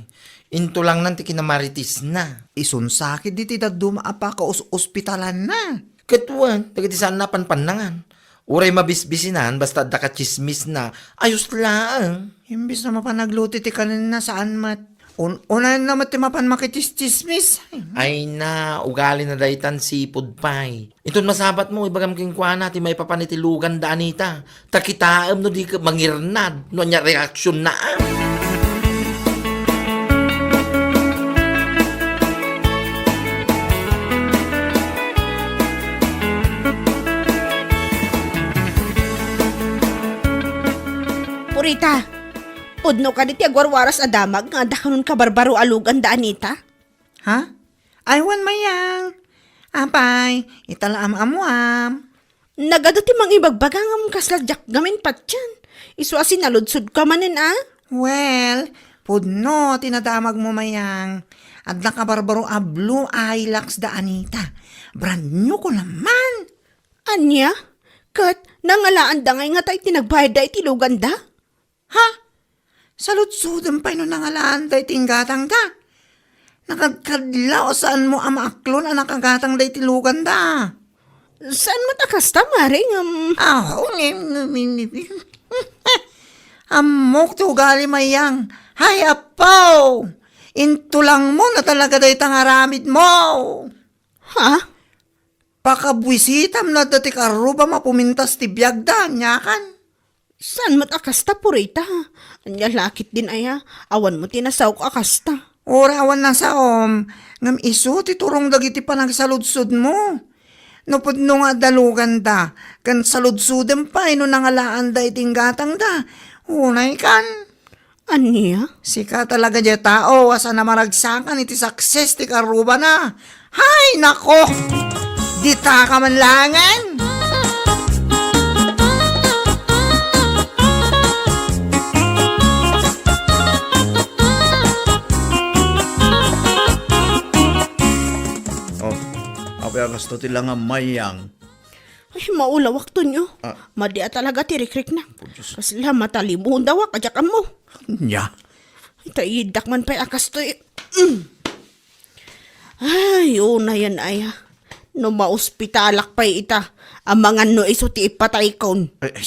Intulangnan ti kinamaritisna. Isun sakit diti dadduma a pakaus-ospitalanna. Ket wen, dagiti saan a panpannangan. Uray mabisbisinan, basta adda katsismisna, ayos laeng. Imbes na mapan agluto ti kanenna, saan met. Un-, unayenna met ti mapan makitsismis. Ay na, ugalina daytan sipud pay. Inton masabatmo, ibagam kenkuana ti maipapan iti lugan da Anita. Ta kitaem no di ka mangirnad, no ania reaksionna, a. Purita, pudno kadi ti agwarwaras a damag nga adda kanon kabarbaro a lugan da Anita? Ha? Ay, wen, Mayang. Apay, ita la am-ammuam. Nagadu ti mangibagbaga ngem kasla diak gamin patien. Isu a sinaludsodka manen, a? Well, pudno ti nadamagmo, Mayang. Adda kabarbaro a blue Hilux da Anita. Brand new ko naman. Ania? Ket nangalaanda ngay ngata iti nagbayadda iti luganda? Ha? Saludsodem pay no nangalaanda iti inggatangda. Nakadkadlaw a saanmo a maaklon a nakagatangda iti luganda. Saan met a kasta, Mare, ngem? Aho, ngem, ngem, ngem. Ammok ti ugali, Mayang. Hay, Apo! Intulangmo na talaga dayta nga aramidmo. Ha? Pakabuisitam no adda ti karrubam a pumintas ti biagda, aniakan? Saan met a kasta, Purita? Ania la ketdin aya? Awan met ti nasaok a kasta. Uray awan nasaom, ngem isu ti turong dagiti panagsaludsodmo. No pudno nga adda luganda, ken saludsodem pay no nangalaanda iti inggatangda. Unaykan. Ania? Sika talaga diay tao a saan a maragsakan iti success ti karrubana. Hay, nako! Ditaka man laengen! Oh, apay a kasta ti langam, Mayang? Ay, maulawak, Tonyo. Ah. Madi a talaga ti rikriknak. Oh, Diyos. Kasla matalibudawak, a diak ammo. Ania? Ay, ta iddak man pay a kastoy. Mm. Ay, unayen aya. No maospitalak pay ita, amangan no isu ti ipataykon. Ay, ay,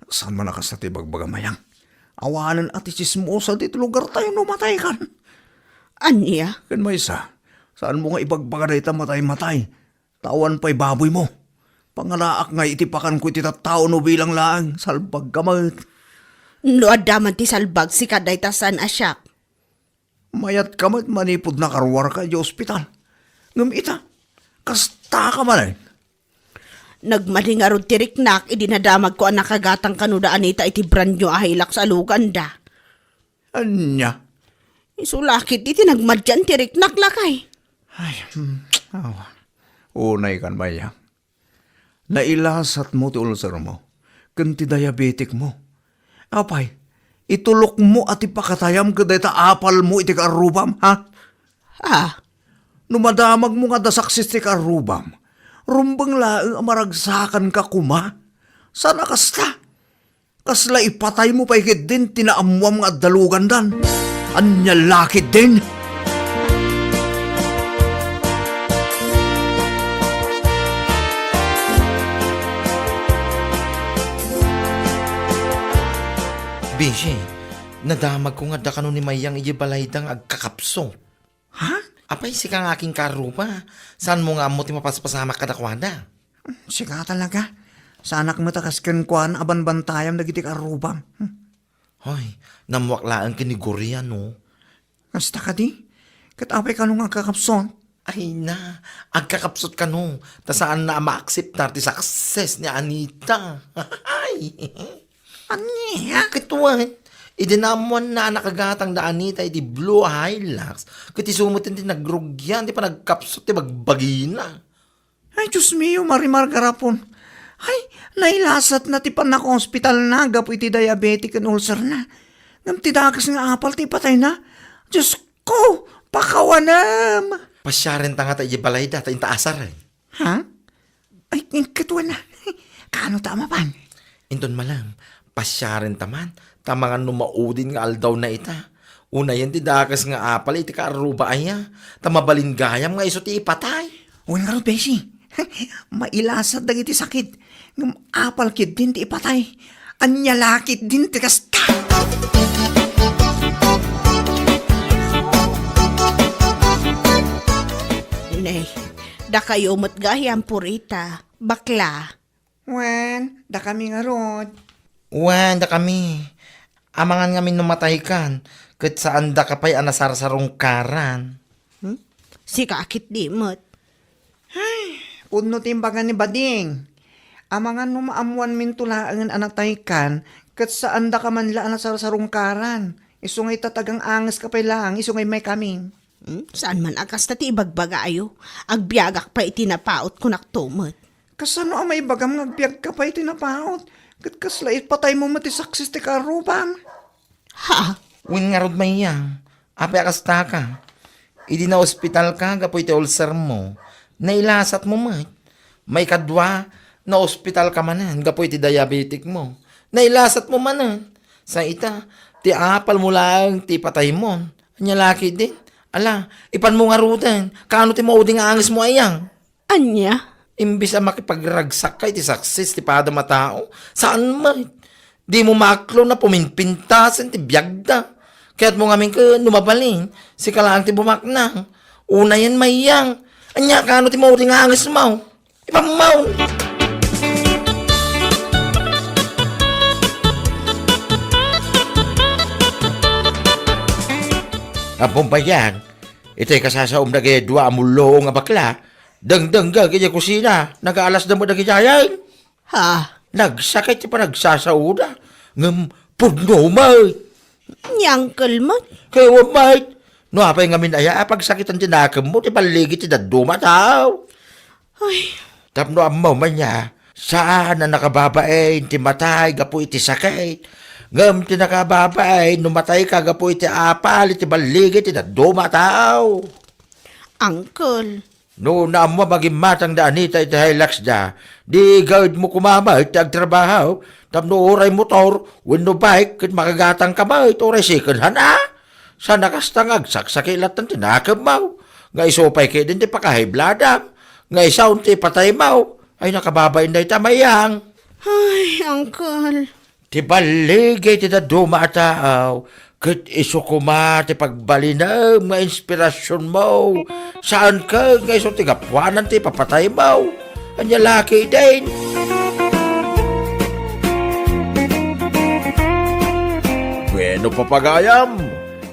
saan man a kasta ti ibagbaga, Mayang? Awanen a ti tsismosa ditoy lugartayo no mataykan. Ania? Ken maysa, saanmo nga ibagbaga dayta matay-matay. Ta awan pay baboymo. Pangalaak ngay iti pakanko iti tattao no bilang laeng, salbagka met. No adda man ti salbag, sika dayta saan a siak. Mayatka met manipud nakaruarka idiay ospital. Ngem ita, kastaka manen. Nagmadi ngarud ti riknak idi nadamagko a nakagatang kano da Anita iti brand new a Hilux a luganda. Ania? Isu la ketdi ti nagmadian ti riknak, lakay. Ay, hmm, awa. Unaykan, Mayang. Nailasatmo ti ulcermo ken ti diabeticmo. Apay, itulokmo a ti pakatayam ket dayta apalmo iti kaarrubam, ha? Ah. No madamagmo nga adda success ti kaarrubam, rumbeng laeng a maragsakanka koma. Saan a kasta? Kasla ipataymo pay ketdin ti naammoam nga adda lugandan. Ania la ketdin? Bishi, nadamagko nga adda kano ni Mayang idiay balayda nga agkakapsot. Ha? Apay, sika nga akin kaarruba. Saanmo nga ammo ti mapaspasamak kadakuada? Sika talaga. Saanak met a kas kenkuana a banbantayam dagiti kaarrubam. Hmm. Hoy, nammuak laeng ken ni Gloria, no? Kasta kadi? Ket apay kano nga agkakapsot? Ay na, agkakapsot kano, ta saanna a maakseptar ti success ni Anita. Ay! Ania? Ket wen, idi naammoanna a nakagatang da Anita iti blue a Hilux, ket isu met ti nagrugian ti panagkapsot ti bagbagina. Ay, Dios mio, Marimar Garapon. Ay, nailasatna ti pannakaospitalna gapu iti diabetic ken ulcerna. Ngem ti dakes nga apal ti ipatayna. Dios ko, pakawanem! Pasiarenta ngata idiay balayda ta inta asaren. Ha? Ay, ket wen a. Kaano ta a mapan? Inton malem, pasiarenta man, ta amangan no maudin nga aldawna ita. Unayen ti dakes nga apal iti kaarruba aya, ta mabalin gayam nga isu ti ipatay. Wen ngarud, Bessie, mailasat dagiti sakit, ngem apal ketdin ti ipatay. Ania la ketdin ti kasta? Nay, dakayo met gayam, Purita, bakla. Wen, dakami ngarud. Wen, dakami. Amangan ngamin no mataykan, ket saandaka pay a nasarsarungkaran. Hmm? Sika ketdi met. Pudno ti imbaga ni Bading. Amangan no maammoanminto laengen a nataykan, ket saandaka man la a nasarsarungkaran. Isu nga itatagang angeska pay laeng, isu nga immaykami. Hmm? Saan man a kasta ti ibagbagayo? Agbiagak pay iti napaut, kunakto met. Kasano a maibagam nga agbiagka pay iti napaut? Ket kasla ipataymo met ti saksis ti kaarrubam? Ha? Wen ngarud, Mayang, apay a kastaka? Idi naospitalka gapu iti ulcermo, nailasatmo met. Maikadua, naospitalka manen gapu iti diabeticmo. Nailasatmo manen. Sa ita, ti apalmo laeng ti ipataymon. Ania la ketdin? Ala, ipanmo ngaruden. Kaano ti maudi nga angesmo, Ayang? Ania? Imbes a makipagragsakka iti saksis ti padam a tao, saan met. Dimo maklon a puminpintasen ti biagda. Kayatmo ngamin ket no mabalin, sika laeng ti bumaknang. Unayen, Mayang. Ania, kaano ti maudi nga angesmo? Ipammaw! Ampon pay diak, itay kasasaom dagiti dua a mulluong a bakla, dengdengngeg idiay kusina, nagaalasda met dagiti ayan. Ha? Nagsakit ti panagsasaoda, ngem pudno met. Ni Uncle met? Kay wen met, no apay ngamin aya a pagsakitan ti nakemmo ti balligi ti dadduma a tao? Ay. Tapno ammo man ya, saan a nakababain ti matay gapu iti sakit, ngem ti nakababain no matayka gapu iti apal iti balligi ti dadduma a tao. Uncle. No naammo a magimmatang da Anita iti Hiluxda, di gaedmo koma met ti agtrabaho, tapno uray motor wenno bike ket makagatangka met uray second hand a. Saan a kasta nga agsaksakit latta ti nakemmo, nga isu pay ketdin ti pakahaybladam, nga isu ti ipataymo. Ay, nakababain dayta, Mayang. Ay, Uncle. Ti balligi ti dadduma a tao, ket isu koma ti pagbalinem nga inspirasionmo. Saan ket nga isu ti gapuanan ti ipapataymo. Ania la ketdin? Bueno, papagayam,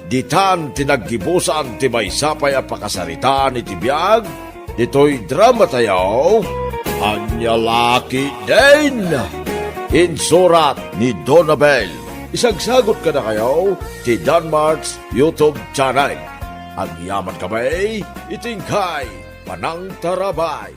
ditan ti naggibusan ti maysa pay a pakasaritaan iti biag ditoy dramatayo, Ania la ketdin? Insurat ni Donabel. Isagsagot kadakayo ti Danmart's YouTube channel. Agyaman kami iti inkay panangtarabay.